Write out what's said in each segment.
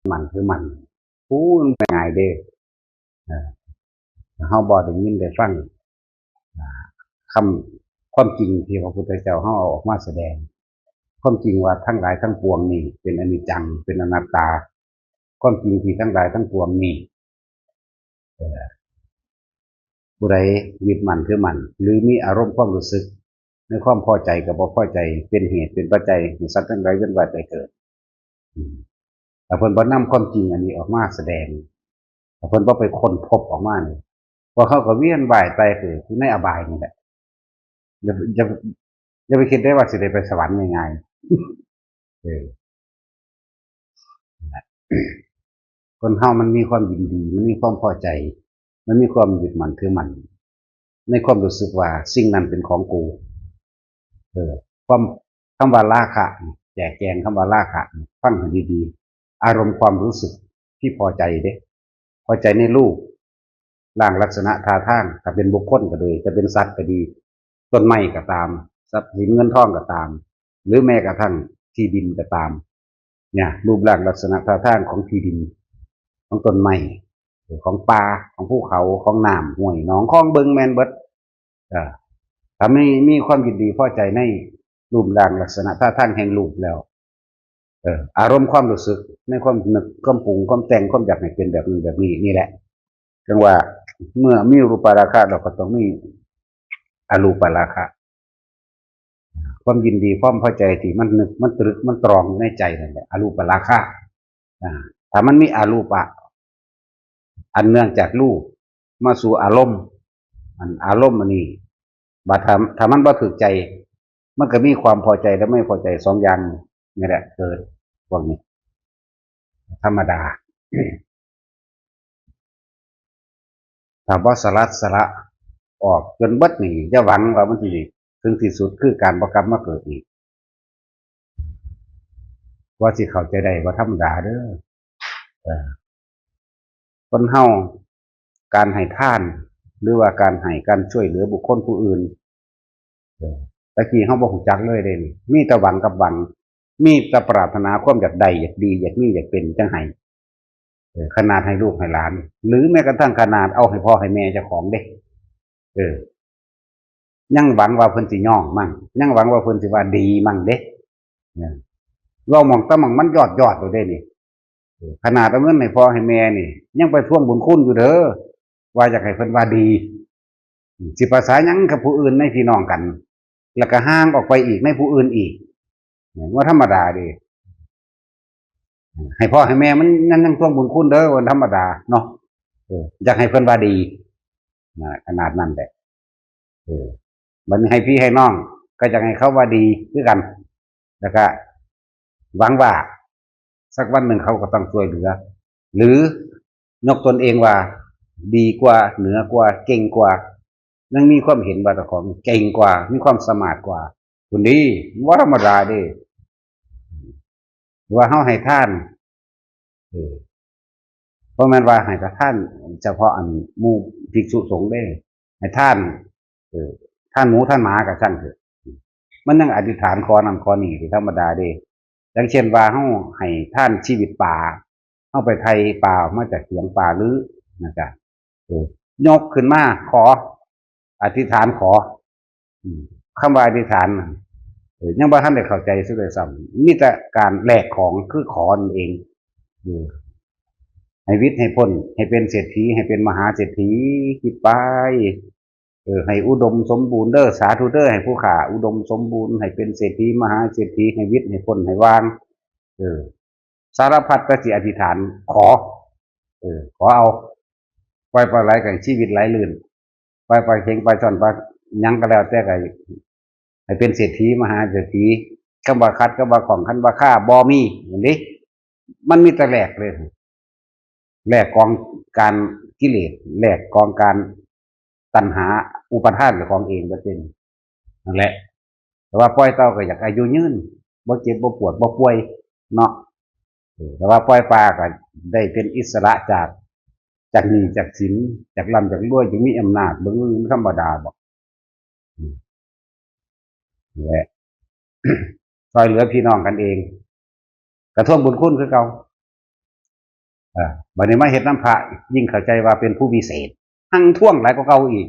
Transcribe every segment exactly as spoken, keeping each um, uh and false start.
มั่นคือมั่น ผู้มันง่ายเด้ เออ เฮาบ่ได้ยินได้ฟัง อ่า คำ ความจริงที่พระพุทธเจ้าเฮาเอาออกมาแสดง ความจริงว่าทั้งหลายทั้งปวงนี่เป็นอนิจจัง เป็นอนัตตา ความจริงที่ทั้งหลายทั้งปวงนี่ เอ่อ ผู้ใดยึดมั่นถือมั่น หรือมีอารมณ์ความรู้สึก ในความพอใจกับบ่พอใจ เป็นเหตุเป็นปัจจัยให้สัตว์ทั้งหลายเวียนว่ายตายเกิด อืม แต่เพิ่นบ่นำความจริงอันนี้ออกมาแสดง แต่เพิ่นบ่ไปค้นพบออกมานี่ พวกเขาก็เวียนว่ายตายเกิดอยู่ในอบายนี่แหละ อย่า อย่า อย่าไปคิดได้ว่าสิได้ไปสวรรค์ง่ายๆ เออ คนเฮามันมีความยินดี มันมีความพอใจ มันมีความยึดมั่นถือมั่น ในความรู้สึกว่าสิ่งนั้นเป็นของกู เออ ความ คำว่าราคะนี่ แจกแจงคำว่าราคะนี่ ฟังให้ดีๆ อารมณ์ความรู้สึกที่พอใจเด้ พอใจในรูป ร่างลักษณะท่าทาง ถ้าเป็นบุคคลก็ดี จะเป็นสัตว์ก็ดี ต้นไม้ก็ตาม ทรัพย์สินเงินทองก็ตาม หรือแม้กระทั่งที่ดินก็ตาม เนี่ย รูปร่างลักษณะท่าทางของที่ดิน ของต้นไม้ ของป่า ของภูเขา ของน้ำ ห้วย หนอง คลอง เบิ่งแม่นเบิด เออ ถ้ามี มีความยินดีพอใจในรูปร่างลักษณะท่าทางแห่งรูปแล้ว เออ อารมณ์ความรู้สึกในความนึก ความปรุง ความแต่ง ความอยากให้เป็นแบบนั้นแบบนี้ นี่แหละ จั่งว่าเมื่อมีรูปราคะ เราก็ต้องมีอรูปราคะ ความยินดี ความพอใจที่มันนึก มันตรึก มันตรองอยู่ในใจนั่นแหละ อรูปราคะ อ่า ถ้ามันมีอรูปะ อันเนื่องจากรูป มาสู่อารมณ์ อันอารมณ์อันนี้ บัดถ้า ถ้ามันบ่ถูกใจ มันก็มีความพอใจและไม่พอใจสองอย่าง นี่แหละ เกิด พวกนี้ ธรรมดา ถ้าบ่สลัดสละออกจนเบิดนี่ อย่าหวังว่ามันสิถึงที่สุดคือการบ่กลับมาเกิดอีก กว่าสิเข้าใจได้ว่าธรรมดาเด้อ เออ คนเฮา การให้ทาน หรือว่าการให้ การช่วยเหลือบุคคลผู้อื่น เออ ตะกี้เฮาบ่รู้จักเลยเด้นี่ มีแต่หวังกับหวัง มีแต่ปรารถนาความอยากได้ อยากดี อยากมี อยากเป็น จั่งให้ เออ ขนาดให้ลูกให้หลาน หรือแม้กระทั่งขนาดเอาให้พ่อให้แม่เจ้าของเด้ เออ ยังหวังว่าเพิ่นสิยอมมั่ง ยังหวังว่าเพิ่นสิว่าดีมั่งเด้ เออ เว้าหม่องแต่หม่องมันยอดๆ โลดเด้นี่ เออ ขนาดเอาเงินให้พ่อให้แม่นี่ ยังไปทวงบุญคุณอยู่เด้อ ว่าอยากให้เพิ่นว่าดี สิภาษาหยังกับผู้อื่นในพี่น้องกัน แล้วก็ห่างออกไปอีกในผู้อื่นอีก ว่าธรรมดาเด้ ให้พ่อให้แม่มันยัง ยังทวงบุญคุณเด้อ ว่าธรรมดาเนาะ เออ อยากให้เพิ่นว่าดี นะ ขนาดนั้นแหละ เออ บัดนี้ให้พี่ให้น้อง ก็อยากให้เขาว่าดีคือกัน แล้วก็หวังว่าสักวันหนึ่งเขาก็ต้องช่วยเหลือ หรือยกตนเองว่าดีกว่า เหนือกว่า เก่งกว่า ยังมีความเห็นว่าเจ้าของเก่งกว่า มีความสามารถกว่า คนนี้ว่าธรรมดาเด้ ว่าเฮาให้ทาน เออ บ่แม่นว่าให้แต่ทานเฉพาะอันหมู่ภิกษุสงฆ์เด้ ให้ทาน เออ ทานหมูทานหมาก็ซั่นเถอะ มันยังอธิษฐานขอนั่นขอนี่ที่ธรรมดาเด้ อย่างเช่นว่าเฮาให้ทานชีวิตปลา เฮาไปไถ่ปลาออกมาจากเขียงปลาหรือนะจ๊ะ เออ ยกขึ้นมาขอ อธิษฐานขอ อืม คำว่าอธิษฐานน่ะ เออ ยังบ่ทันได้เข้าใจซะด้วยซ้ำ มีแต่การแลกของคือขอนั่นเอง เออ ให้วิทย์ให้พ้น ให้เป็นเศรษฐี ให้เป็นมหาเศรษฐี คิดไป เออ ให้อุดมสมบูรณ์เด้อ สาธุเด้อ ให้ผู้ข้าอุดมสมบูรณ์ ให้เป็นเศรษฐีมหาเศรษฐี ให้วิทย์ให้พ้นให้ว่าง เออ สารพัดแต่สิอธิษฐานขอ เออ ขอเอา ปล่อยปลาไหลกับชีวิตไหลลื่น ปล่อยปลาเข็งปลาช่อนปลาหยังก็แล้วแต่ก็ให้เป็นเศรษฐีมหาเศรษฐี คำว่าขัด คำว่าข้อง คำว่าคาบ่มี เห็นดิ มันมีแต่แลกเลย แลกกองการกิเลส แลกกองการตัณหาอุปาทานเจ้าของเองเบิดเด้ นั่นแหละ แต่ว่าปล่อยเต่าก็อยากอายุยืน บ่เจ็บบ่ปวดบ่ป่วยเนาะ เออ แต่ว่าปล่อยปลาก็ได้เป็นอิสระจาก จากหนี้จากสิน จากร่ำจากรวย จากมีอำนาจ เบิ่งมันธรรมดาบ่ อืม นั่นแหละ ช่วยเหลือพี่น้องกันเอง กระทวงบุญคุณคือเก่า เออ บัดนี้มาเฮ็ดนำพระ ยิ่งเข้าใจว่าเป็นผู้วิเศษ หั่งทวงหลายกว่าเก่าอีก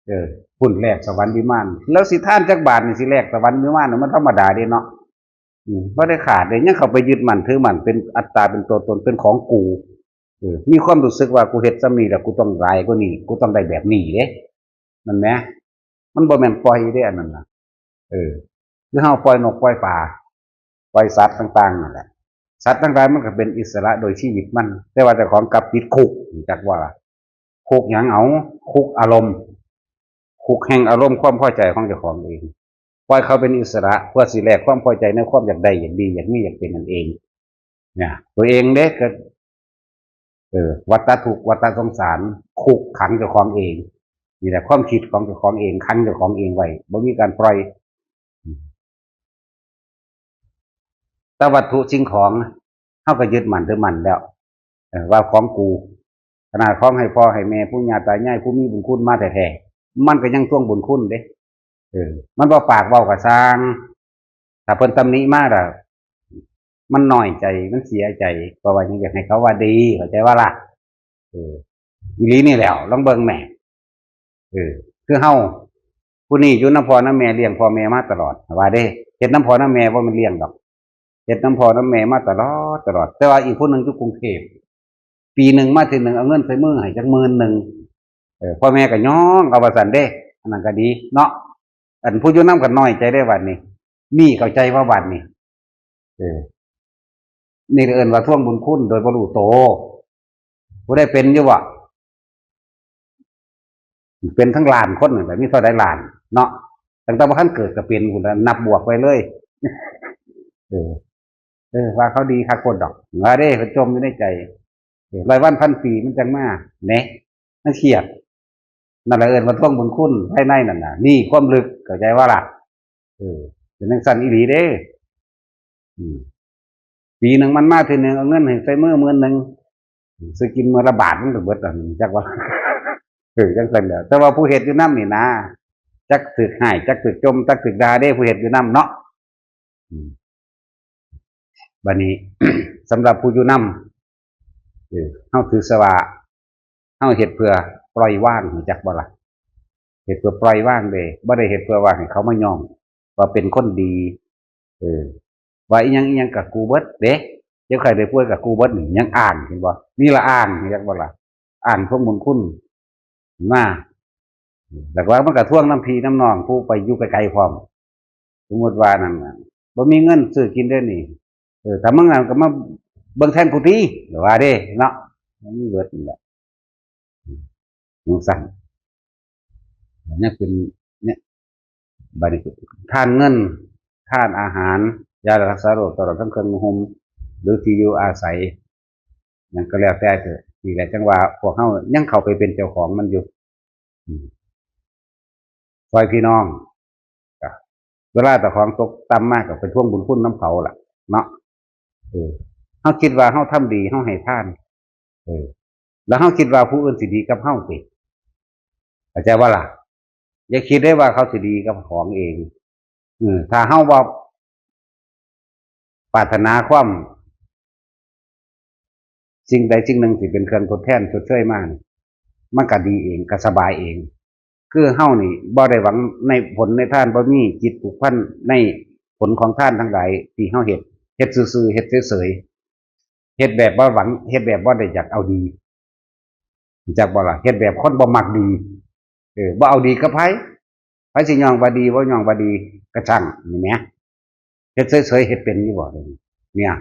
เออ พุ่นแลกสวรรค์วิมาน แล้วสิทานจักบาทนี่สิแลกสวรรค์วิมานน่ะมันธรรมดาเด้เนาะ อืม บ่ได้ขาดเด้ ยังเข้าไปยึดมั่นถือมั่นเป็นอัตตาเป็นตัวตนเป็นของกู เออ มีความรู้สึกว่ากูเฮ็ดส่ำนี้แล้วกูต้องหลายกว่านี้ กูต้องได้แบบนี้เด้ นั่นแหม มันบ่แม่นปล่อยเด้อันนั้นน่ะ เออ คือเฮาปล่อยนกปล่อยปลา ปล่อยสัตว์ต่างๆนั่นแหละ สัตว์ทั้งหลายมันก็เป็นอิสระโดยชีวิตมัน แต่ว่าเจ้าของกลับติดคุก จักว่าล่ะ คุกหยังเอา คุกอารมณ์ คุกแห่งอารมณ์ความพอใจของเจ้าของเอง ปล่อยเขาเป็นอิสระ เพื่อสิแลกความพอใจในความอยากได้ อยากดี อยากมี อยากเป็นนั่นเอง เนี่ย ตัวเองเด้ก็ เออ วัฏทุกข์ วัฏสงสาร คุกขังเจ้าของเอง นี่แหละความคิดของเจ้าของเอง ขังเจ้าของเองไว้ บ่มีการปล่อย แต่วัตถุสิ่งของ เฮาก็ยึดมั่นถือมั่นแล้ว เออ ว่าของกู ขนาดของให้พ่อให้แม่ ปู่ย่าตายาย ผู้มีบุญคุณมาแท้ๆ มันก็ยังทวงบุญคุณเด้ เออ มันบ่ปากเว้าก็ซ่าง ถ้าเพิ่นตำหนิมาล่ะ มันน้อยใจ มันเสียใจ เพราะว่ายังอยากให้เขาว่าดี เข้าใจบ่ล่ะ เออ อีหลีนี่แหล้ว ลองเบิ่งแหม เออ คือเฮา ผู้นี้อยู่นำพ่อนำแม่ เลี้ยงพ่อแม่มาตลอด ว่าเด้ เฮ็ดนำพ่อนำแม่บ่แม่นเลี้ยงดอก เฮ็ดนำพ่อนำแม่มาตลอด ตลอด แต่ว่าอีกผู้หนึ่งอยู่กรุงเทพฯ ปีหนึ่งมาเทื่อหนึ่ง เอาเงินใส่มือให้จักหมื่นหนึ่ง เออ พ่อแม่ก็ย่องเอาว่าซั่นเด้ อันนั้นก็ดีเนาะ อันผู้อยู่นำก็น้อยใจได้บัดนี้ นี่เข้าใจว่าบัดนี้ เออ นี่ก็เอิ้นว่าทวงบุญคุณโดยบ่รู้โต ผู้ใดเป็นอยู่บ่ เป็นทั้งล้านคนนั่นแหละ มีเท่าใดล้านเนาะ ตั้งแต่บ่ทันเกิดก็เป็นพู้นแหละ นับบวกไปเลย เออ เออ ว่าเขาดีคักโพดดอก ว่าเด้ เพิ่นจ่มอยู่ในใจ เออ ร้อยวันพันปีมันจังมา แหม มันเครียด นั่นแหละเอิ้นว่าทวงบุญคุณภายในนั่นน่ะ นี่ความลึก เข้าใจบ่ล่ะ เออ เป็นจังซั่นอีหลีเด้ อืม ปีหนึ่งมันมาเทื่อหนึ่ง เอาเงินให้ใส่มือหมื่นหนึ่ง ซื้อกินมื้อละบาทมันก็เบิดแล้ว จักว่า เออ จังซั่นแหละ แต่ว่าผู้เฮ็ดอยู่นำนี่นะ จักถืกฮ้าย จักถืกจ่ม จักถืกด่าเด้ ผู้เฮ็ดอยู่นำเนาะ อืม บัดนี้ สำหรับผู้อยู่นำ เออ เฮาถือซะว่า เฮาเฮ็ดเพื่อปล่อยวาง รู้จักบ่ล่ะ เฮ็ดเพื่อปล่อยวางเด้ บ่ได้เฮ็ดเพื่อว่าให้เขามาย่อง ว่าเป็นคนดี เออ ว่าอีหยังอีหยังก็กูเบิดเด้ เจ็บไข้ได้ป่วยก็กูเบิดนี่ ยังอ้าง เห็นบ่ นี่ละอ้าง รู้จักบ่ล่ะ อ้างทวงบุญคุณ มา แล้วว่ามันก็ทวงนำพี่นำน้องผู้ไปอยู่ไกลๆพร้อม สมมุติว่านั่นน่ะ บ่มีเงินซื้อกินเด้อนี่ เออ ถ้ามึงนั่นก็มาเบิ่งแทนกูติ ว่าเด้เนาะ มันมีเบิดนี่แหละ จังซั่น เนี่ยเป็น เนี่ย บัดนี้ ทานเงิน ทานอาหาร ยารักษาโรค ตลอดทั้งเครื่องนุ่งห่ม หรือที่อยู่อาศัย หยังก็แล้วแต่เถาะ นี่แหละจังว่าพวกเฮายังเข้าไปเป็นเจ้าของมันอยู่ อืม ซ่อยพี่น้อง ก็เวลาเจ้าของตกต่ำมากก็ไปทวงบุญคุณนำเขาล่ะ เนาะ เออ เฮาคิดว่าเฮาทำดี เฮาให้ทาน เออ แล้วเฮาคิดว่าผู้อื่นสิดีกับเฮาติ เข้าใจบ่ล่ะ อย่าคิดได้ว่าเขาสิดีกับของเอง เออ ถ้าเฮาบ่ปรารถนาความ สิ่งใดสิ่งหนึ่งที่เป็นเครื่องทดแทนชดเชยมานี่ มันก็ดีเอง ก็สบายเอง คือเฮานี่บ่ได้หวังในผลในทาน บ่มีจิตผูกพันในผลของทานทั้งหลายที่เฮาเฮ็ด เฮ็ดซื่อๆ เฮ็ดเฉยๆ เฮ็ดแบบบ่หวัง เฮ็ดแบบบ่ได้อยากเอาดี รู้จักบ่ล่ะ เฮ็ดแบบคนบ่มักดี เออ บ่เอาดีกับไผ ไผสิย่องว่าดี บ่ย่องว่าดี ก็ช่าง นี่แหม เฮ็ดเฉยๆ เฮ็ดเป็นอยู่บ่ เนี่ย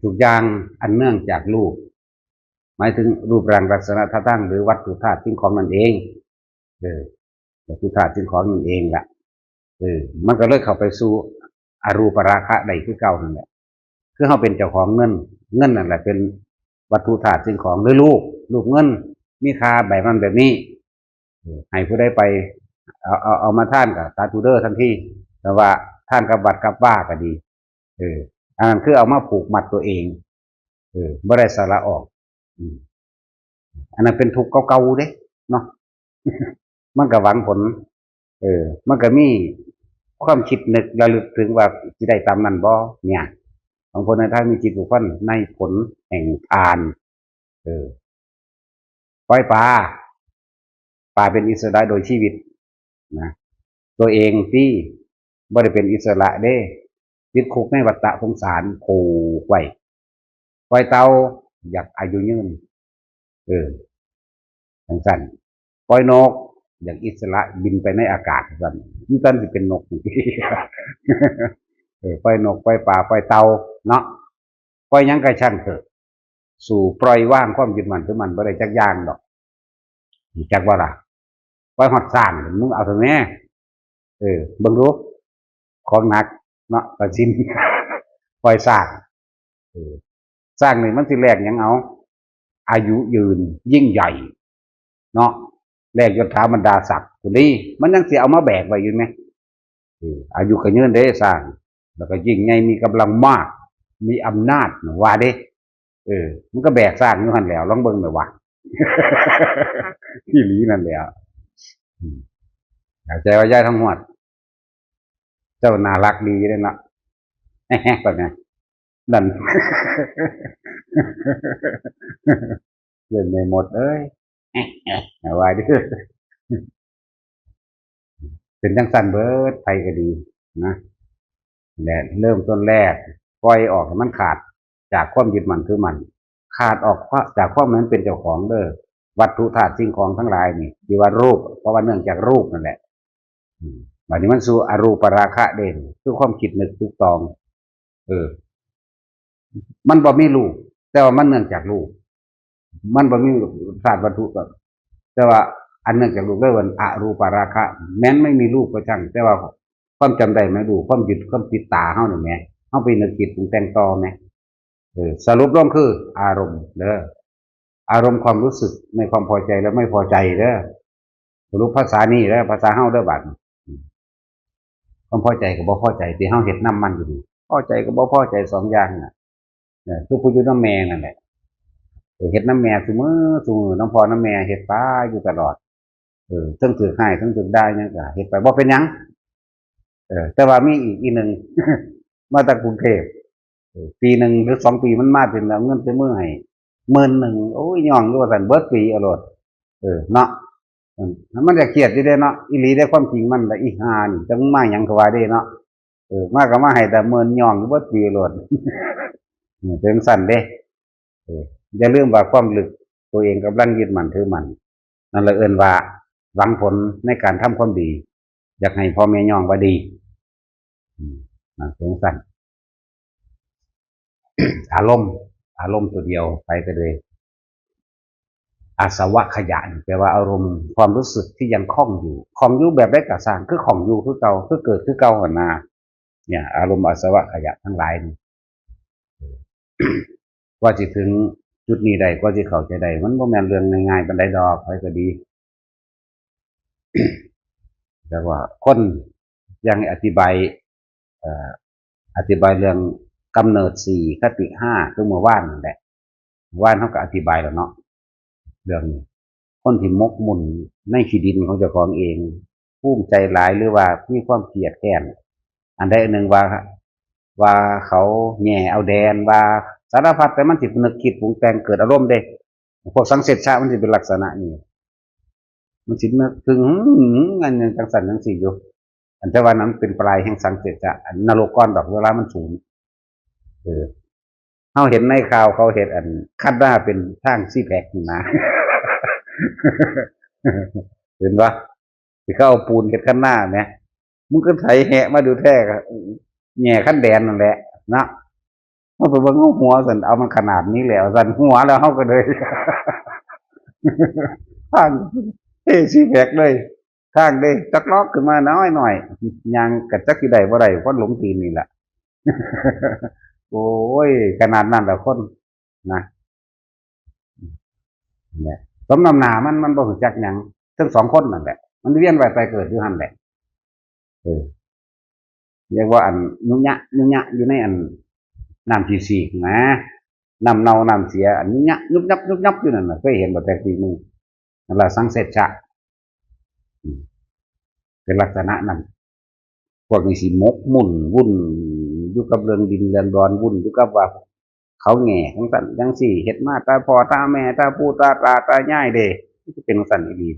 ทุกอย่างอันเนื่องจากรูป หมายถึงรูปร่างลักษณะท่าทาง หรือวัตถุธาตุสิ่งของนั่นเอง เออ วัตถุธาตุสิ่งของนั่นเองล่ะ เออ มันก็เลยเข้าไปสู่อรูปราคะได้คือเก่านั่นแหละ คือเฮาเป็นเจ้าของเงิน เงินนั่นแหละเป็นวัตถุธาตุสิ่งของ หรือรูป รูปเงิน มีค่าแบบนั้นแบบนี้ เออ ให้ผู้ใดไป เอา เอา เอามาทานก็สาธุเด้อทันที แต่ว่าทานกับวัดกับวาก็ดี เออ อันนั้นคือเอามาผูกมัดตัวเอง เออ บ่ได้สละออก อืม อันนั้นเป็นทุกข์เก่าๆเด้ เนาะ มันก็หวังผล เออ มันก็มีความคิดนึกระลึกถึงว่าสิได้ตามนั้นบ่ เนี่ย ของคนในไทยมีจิตผูกพันในผลแห่งทาน เออ ปล่อยปลา ปลาเป็นอิสระโดยชีวิตนะ ตัวเองตี้บ่ได้เป็นอิสระเด้ ติดคุกในวัฏฏะสงสารผูกไว้ ปล่อยเต่า อยากอายุยืน เออ จังซั่น ปล่อยนก อยากอิสระบินไปในอากาศซั่น นี่ซั่นสิเป็นนก เออ ปล่อยนก ปล่อยปลา ปล่อยเต่า เนาะ ปล่อยหยังก็ช่างเถอะ สู้ปล่อยวางความยึดมั่นถือมั่นบ่ได้จักอย่างดอก รู้จักบ่ล่ะ ปล่อยฮอดช้าง มึงเอาเถอะแม่ เออ เบิ่งดู ของหนักเนาะ ตัดสิน ปล่อยช้าง เออ ช้างนี่มันสิแลกหยังเอา อายุยืน ยิ่งใหญ่ เนาะ แลกยศถาบรรดาศักดิ์พุ้นนี่ มันยังสิเอามาแบกไว้อยู่แหม เออ อายุก็ยืนเด้ช้าง แล้วก็ยิ่งใหญ่ มีกำลังมาก มีอำนาจ ว่าเด้ เออ มันก็แบกช้างอยู่หั่นแหล้ว ลองเบิ่งเด้อว่า อีหลีนั่นแหละ อืม เข้าใจว่ายายทองหวด เจ้าน่ารักดีเด้เนาะ แบบนี้ นั่น เพื่อนแม่มดเอ้ย ว่าเด้อ เป็นจังซั่นเบิด ไผก็ดีนะ และเริ่มต้นแรก ปล่อยออกให้มันขาดจากความยึดมั่นถือมั่น ขาดออกจากความมันเป็นเจ้าของเด้อ วัตถุธาตุสิ่งของทั้งหลายนี่ ที่ว่ารูป เพราะว่าเนื่องจากรูปนั่นแหละ อืม บัดนี้มันสู่อรูปราคะเด้ คือความคิดนึกตรึกตรอง เออ มันบ่มีรูป แต่ว่ามันเนื่องจากรูป มันบ่มีธาตุวัตถุก็ แต่ว่าอันเนื่องจากรูปเรียกว่าอรูปราคะ แม้นไม่มีรูปก็ช่าง แต่ว่าความจำได้หมายรู้ ความยึด ความติดตาเฮานี่แหม เฮาไปนึกคิดปรุงแต่งต่อแหม เออ สรุปลงคืออารมณ์เด้อ อารมณ์ความรู้สึกในความพอใจและไม่พอใจเด้อ สรุปภาษานี่เด้อ ภาษาเฮาเด้อบัดนี้ ความพอใจกับบ่พอใจที่เฮาเฮ็ดนำมันอยู่นี่ พอใจกับบ่พอใจสองอย่างน่ะ เออ คือผู้อยู่นำแม่นั่นแหละ เออ เฮ็ดนำแม่ซุมื้อซุมื้อ นำพ่อนำแม่เฮ็ดไปอยู่ตลอด เออ เทิงถืกฮ้าย เทิงถืกด่าหยังก็เฮ็ดไป บ่เป็นหยัง เออ แต่ว่ามีอีกอีหนึ่ง มาจากกรุงเทพ เออ ปีหนึ่งหรือสองปีมันมาเทื่อ เอาเงินใส่มือให้หมื่นหนึ่ง โอ้ย ย่องอยู่ว่าซั่น เบิดปีเอาโลด เออ เนาะ อืม มันจะเครียดอยู่เด้เนาะ อีหลีเด้ ความจริงมันละ อีห่านี่ จักมาหยังก็ว่าเด้เนาะ เออ มาก็มาให้แต่หมื่น ย่องอยู่เบิดปีโลด เออ เป็นซั่นเด้ เออ อย่าลืมว่าความลึก ตัวเองกำลังยึดมั่นถือมั่น นั่นละเอิ้นว่าหวังผลในการทำความดี อยากให้พ่อแม่ย่องว่าดี อืม นั่นเป็นซั่น อารมณ์ อารมณ์ตัวเดียวไปก็เลย อาสวะขยะนี่แปลว่าอารมณ์ความรู้สึกที่ยังข้องอยู่ ข้องอยู่แบบใดก็ซ่าง คือข้องอยู่คือเก่า คือเกิดคือเก่าหั่นนะ เนี่ย อารมณ์อาสวะขยะทั้งหลายนี่ กว่าสิถึงจุดนี้ได้ กว่าสิเข้าใจได้ มันบ่แม่นเรื่องง่ายๆปานใดดอก ไผก็ดี แต่ว่าคนยังอธิบาย เอ่อ อธิบายเรื่องกำเนิดสี่ คติห้า คือเมื่อวานนั่นแหละ เมื่อวานเฮาก็อธิบายแล้วเนาะ เรื่องนี้ คนที่หมกมุ่นในขี้ดินของเจ้าของเอง ภูมิใจหลายหรือว่ามีความเครียดแค้น อันใดอันหนึ่งว่า ว่าเขาแหย่เอาแดน ว่าสารพัด แต่มันสินึกคิดปรุงแต่งเกิดอารมณ์เด้ พวกสังเสชชะมันสิเป็นลักษณะนี้ มันสินึกถึง อืม อันนั้นจังซั่นจังซี่อยู่ อันแต่ว่านั้นเป็นปลายแห่งสังเสชชะ อันนรกก่อนดอก เวลามันสูง เออ เฮาเห็นในข่าวเขาเฮ็ดอันคันนาเป็นทางซิกแพคนี่นะ เห็นบ่ ที่เขาเอาปูนเฮ็ดคันนาแหม มึงก็ไถแหะมาดูแท้ก็แหย่คันแดนนั่นแหละเนาะ เฮาไปเบิ่งเอาหัวซั่น เอามันขนาดนี้แล้วซั่น หัวแล้วเฮาก็เลย ทางเทซิกแพคเลย ทางเด้ จักลอกขึ้นมาน้อยหน่อย ย่างกะจักสิได้บ่ได้ เพราะหลงตีนนี่แหละ โอ้ย ขนาดนั้นแหละคนนะ เนี่ย สมน้ำหน้ามัน มันบ่รู้จักหยัง ทั้งสองคนนั่นแหละ มันเวียนว่ายตายเกิดอยู่หั่นแหละ เออ เรียกว่าอันยุยะ ยุยะอยู่ในอันน้ำขี้สีกนะ น้ำเน่าน้ำเสีย อันยุยะ ยุบยับ ยุบยับอยู่นั่นน่ะ เคยเห็นบ่แต่ปีหนึ่ง นั่นล่ะสังเสชชะ อืม เป็นลักษณะนั้น พวกนี้สิหมกมุ่นวุ่น อยู่กับเรื่องดินเรื่องดอน วุ่นอยู่กับว่าเขาแหง่จังซั่นจังซี่ เฮ็ดมาแต่พ่อแต่แม่แต่ปู่แต่ตาแต่ยายเด้ มันสิเป็นจังซั่นอีหลี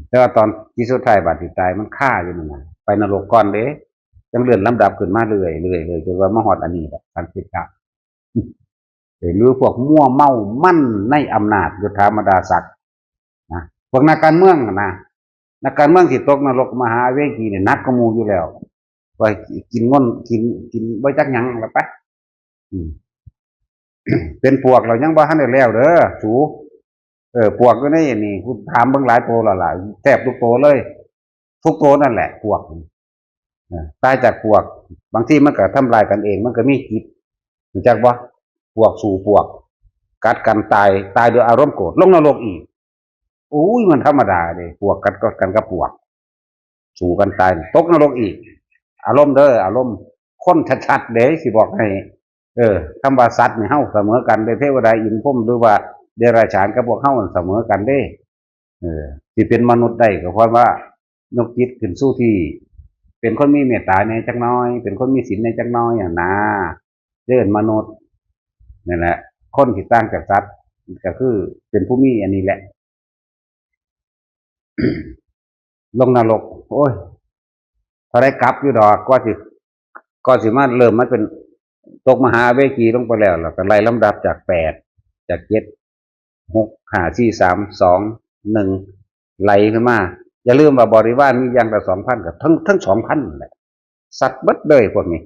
แต่ว่าตอนที่สุดท้ายบาดสิตายมันคาอยู่นั่นน่ะ ไปนรกก่อนเด้ จังเลื่อนลำดับขึ้นมาเรื่อยๆ เรื่อยๆ จนว่ามาฮอดอันนี้แหละ สามสิบเก้า เออ หรือพวกมัวเมามันในอำนาจยศถาบรรดาศักดิ์นะ พวกนักการเมืองน่ะนะ นักการเมืองที่ตกนรกมหาเวทีเนี่ยหนักกว่าหมู่อยู่แล้ว ว่ากินเงิน กิน กินบ่จักหยังละไป อืม เป็นปวกแล้วยังบ่ทันได้แล้วเด้อ สู เออ ปวกอยู่ในนี่ กูถามเบิ่งหลายโตแล้วล่ะ แทบทุกโตเลย ทุกโตนั่นแหละ ปวก เออ ตายจากปวก บางทีมันก็ทำลายกันเอง มันก็มีจิต รู้จักบ่ ปวกสู่ปวก กัดกันตาย ตายโดยอารมณ์โกรธ ลงนรกอีก อุ้ย มันธรรมดาเด้ ปวกกัดกันกับปวก สู้กันตาย ตกนรกอีก อารมณ์เด้อ อารมณ์ คนชัดๆ เด้ สิบอกให้ เออ คำว่าสัตว์นี่เฮาเสมอกันเด้ เทวดาอินทร์พรหมหรือว่าเดรัจฉานกับพวกเฮาเสมอกันเด้ เออ สิเป็นมนุษย์ได้ก็เพราะว่ายกจิตขึ้นสู่ที่ เป็นคนมีเมตตาแหน่จักหน่อย เป็นคนมีศีลแหน่จักหน่อยอะนะ เรียกมนุษย์ นั่นแหละ คนที่ต่างจากสัตว์ ก็คือเป็นผู้มีอันนี้แหละ ลงนรก โอ้ย เท่าใดกลับอยู่ดอก กว่าสิ กว่าสิมาเริ่มมาเป็น ตกมหาเวทีลงไปแล้ว แล้วก็ไล่ลำดับจากแปด จากเจ็ด หก ห้า สี่ สาม สอง หนึ่ง ไหลขึ้นมา อย่าลืมว่าบริวารมีอย่างละสองพัน กับทั้ง ทั้งสองพันนั่นแหละ สัตว์เบิดเลยพวกนี้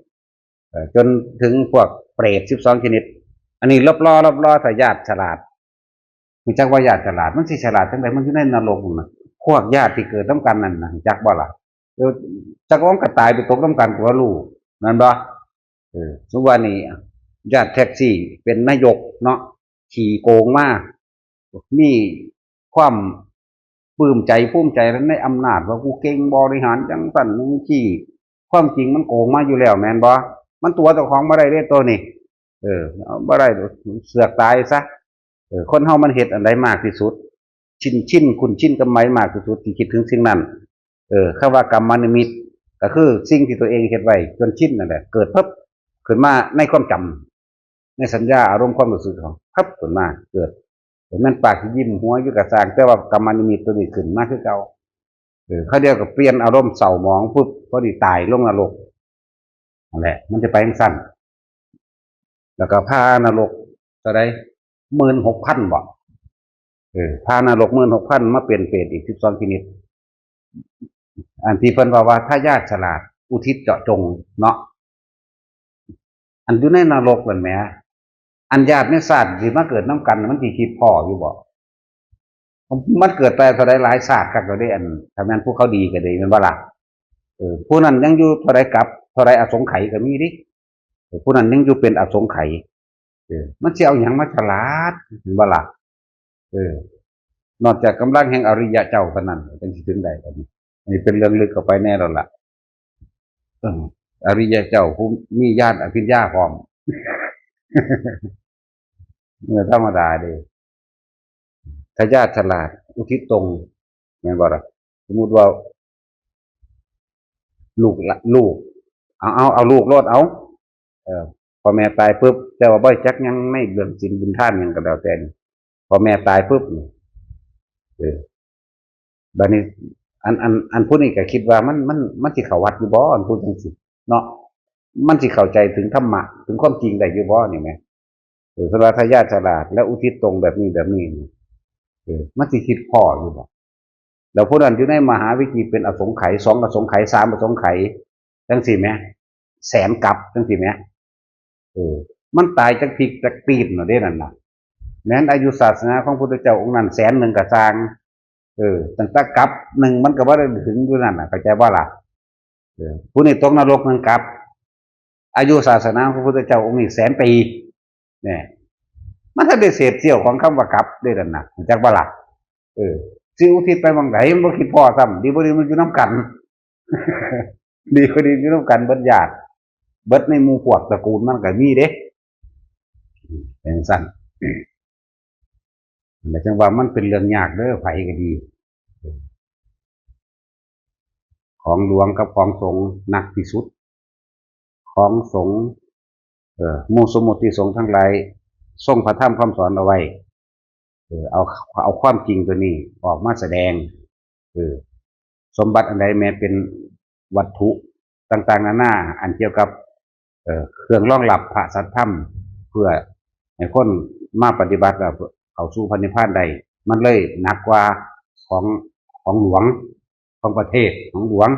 เอ่อ จนถึงพวกเปรตสิบสองชนิด อันนี้ลบล้อ ลบล้อ ถ้าญาติฉลาด รู้จักว่าญาติฉลาด มันสิฉลาดจังใด มันอยู่ในนรกนั่นน่ะ พวกญาติที่เกิดนำกันนั่นน่ะ รู้จักบ่ล่ะ เดี๋ยวจักว่ามันก็ตายไปตกนำกันตัวลูก นั่นบ่ เออ สมมุติว่านี่ ญาติแท็กซี่เป็นนายกเนาะ ขี้โกงมา มีความปลื้มใจภูมิใจในอำนาจ ว่ากูเก่งบริหารจังซั่นจังซี่ ความจริงมันโกงมาอยู่แล้ว แม่นบ่ มันตั๋วเจ้าของบ่ได้เด้ตัวนี้ เออ เอาบ่ได้ เสือกตายซะ เออ คนเฮามันเฮ็ดอันใดมากที่สุด ชิน ชิน คุ้นชินกับไหนมากที่สุด ที่คิดถึงสิ่งนั้น เออ คำว่ากรรมนิมิต ก็คือสิ่งที่ตัวเองเฮ็ดไว้จนชินนั่นแหละ เกิดปั๊บขึ้นมาในความจำ ในสัญญาอารมณ์ความรู้สึกของ ปั๊บขึ้นมา เกิด แม่นปากสิยิ้มหัวอยู่ก็ซ่าง แต่ว่ากรรมนิมิตตัวนี้ขึ้นมาคือเก่า เออ คราวเดียวก็เปลี่ยนอารมณ์เศร้าหมองปุ๊บ พอดีตายลงนรก นั่นแหละ มันจะไปจังซั่น แล้วก็พานรกเท่าใด หมื่นหกพัน บ่ เออ พานรก หมื่นหกพัน มาเป็นเปรตอีก สิบสองชนิด อันที่เพิ่นว่า ว่าทายาทฉลาด อุทิศเจาะจงเนาะ อันอยู่ในนรกนั่นแหม อันญาติในชาติสิมาเกิดนำกัน มันสิคิดพ้ออยู่บ่ มันเกิดไปเท่าใดหลายชาติคักแล้วเด้ อัน ถ้าแม่นผู้เขาดีก็ดี แม่นบ่ล่ะ เออ ผู้นั้นยังอยู่เท่าใดกับ เท่าใดอสงไขยก็มีเด้ เออ ผู้นั้นยังอยู่เป็นอสงไขย เออ มันสิเอาหยังมาฉลาด แม่นบ่ล่ะ เออ นอกจากกำลังแห่งอริยะเจ้าเท่านั้น จังสิถึงได้ อันนี้ อันนี้เป็นเรื่องลึกเข้าไปแน่แล้วล่ะ เออ อริยะเจ้าผู้มีญาณอภิญญาพร้อม เมื่อธรรมดาเด้ ทายาทฉลาด อุทิศตรง แม่นบ่ล่ะ สมมุติว่า ลูกละ ลูก เอา เอา เอาลูกโลด เอา เออ พ่อแม่ตายปุ๊บ แต่ว่าบ่จักหยังในเรื่องศีลบุญทานหยังก็แล้วแต่นี่ พ่อแม่ตายปุ๊บนี่ เออ บัดนี้ อัน อัน อันผู้นี้ก็คิดว่ามัน มัน มันสิเข้าวัดอยู่บ่ อันผู้จังซี่เนาะ มันสิเข้าใจถึงธรรมะ ถึงความจริงได้อยู่บ่นี่แหม เออ เพิ่นว่าทายาทฉลาด และอุทิศตรงแบบนี้แบบนี้นี่ เออ มันสิคิดพ้ออยู่บ่ แล้วผู้นั้นอยู่ในมหาวิจีเป็นอสงไขย สองอสงไขย สามอสงไขย จังซี่แหม แสนกัปจังซี่แหม เออ มันตายจักพีกจักปีนน่ะเด้นั่นน่ะ แม้นอายุศาสนาของพุทธเจ้าองค์นั้นแสนหนึ่งก็ซ่าง เออ ตั้งแต่กัปหนึ่งมันก็บ่ได้ถึงอยู่นั่นน่ะ เข้าใจบ่ล่ะ เออ ผู้นี้ตกนรกหนึ่งกัป อายุศาสนาของพระพุทธเจ้าองค์นี้แสนปี เนี่ย มันทันได้เศษเสี้ยวของคำว่ากัปเด้นั่นน่ะ รู้จักบ่ล่ะ เออ สิอุทิศไปหม่องใด มันบ่คิดพ้อซ้ำ ดีบ่ดีมันอยู่นำกัน ดีบ่ดีอยู่นำกันเบิดญาติ เบิดในหมู่พวกตระกูลมันก็มีเด้ เป็นซั่น แต่จังว่ามันเป็นเรื่องยากเด้อ ไผก็ดี ของหลวงกับของสงฆ์หนักที่สุด ของสงฆ์ เอ่อ หมู่สมมุติสงฆ์ทั้งหลาย ทรงพระธรรมคำสอนเอาไว้ เออ เอา เอาความจริงตัวนี้ออกมาแสดง เออ สมบัติอันใดแม้เป็นวัตถุต่างๆนานา อันเกี่ยวกับ เอ่อ เครื่องรองรับพระสัทธรรม เพื่อให้คนมาปฏิบัติแล้วเข้าสู่พระนิพพานได้ มันเลยหนักกว่าของ ของหลวง ของประเทศ ของหลวง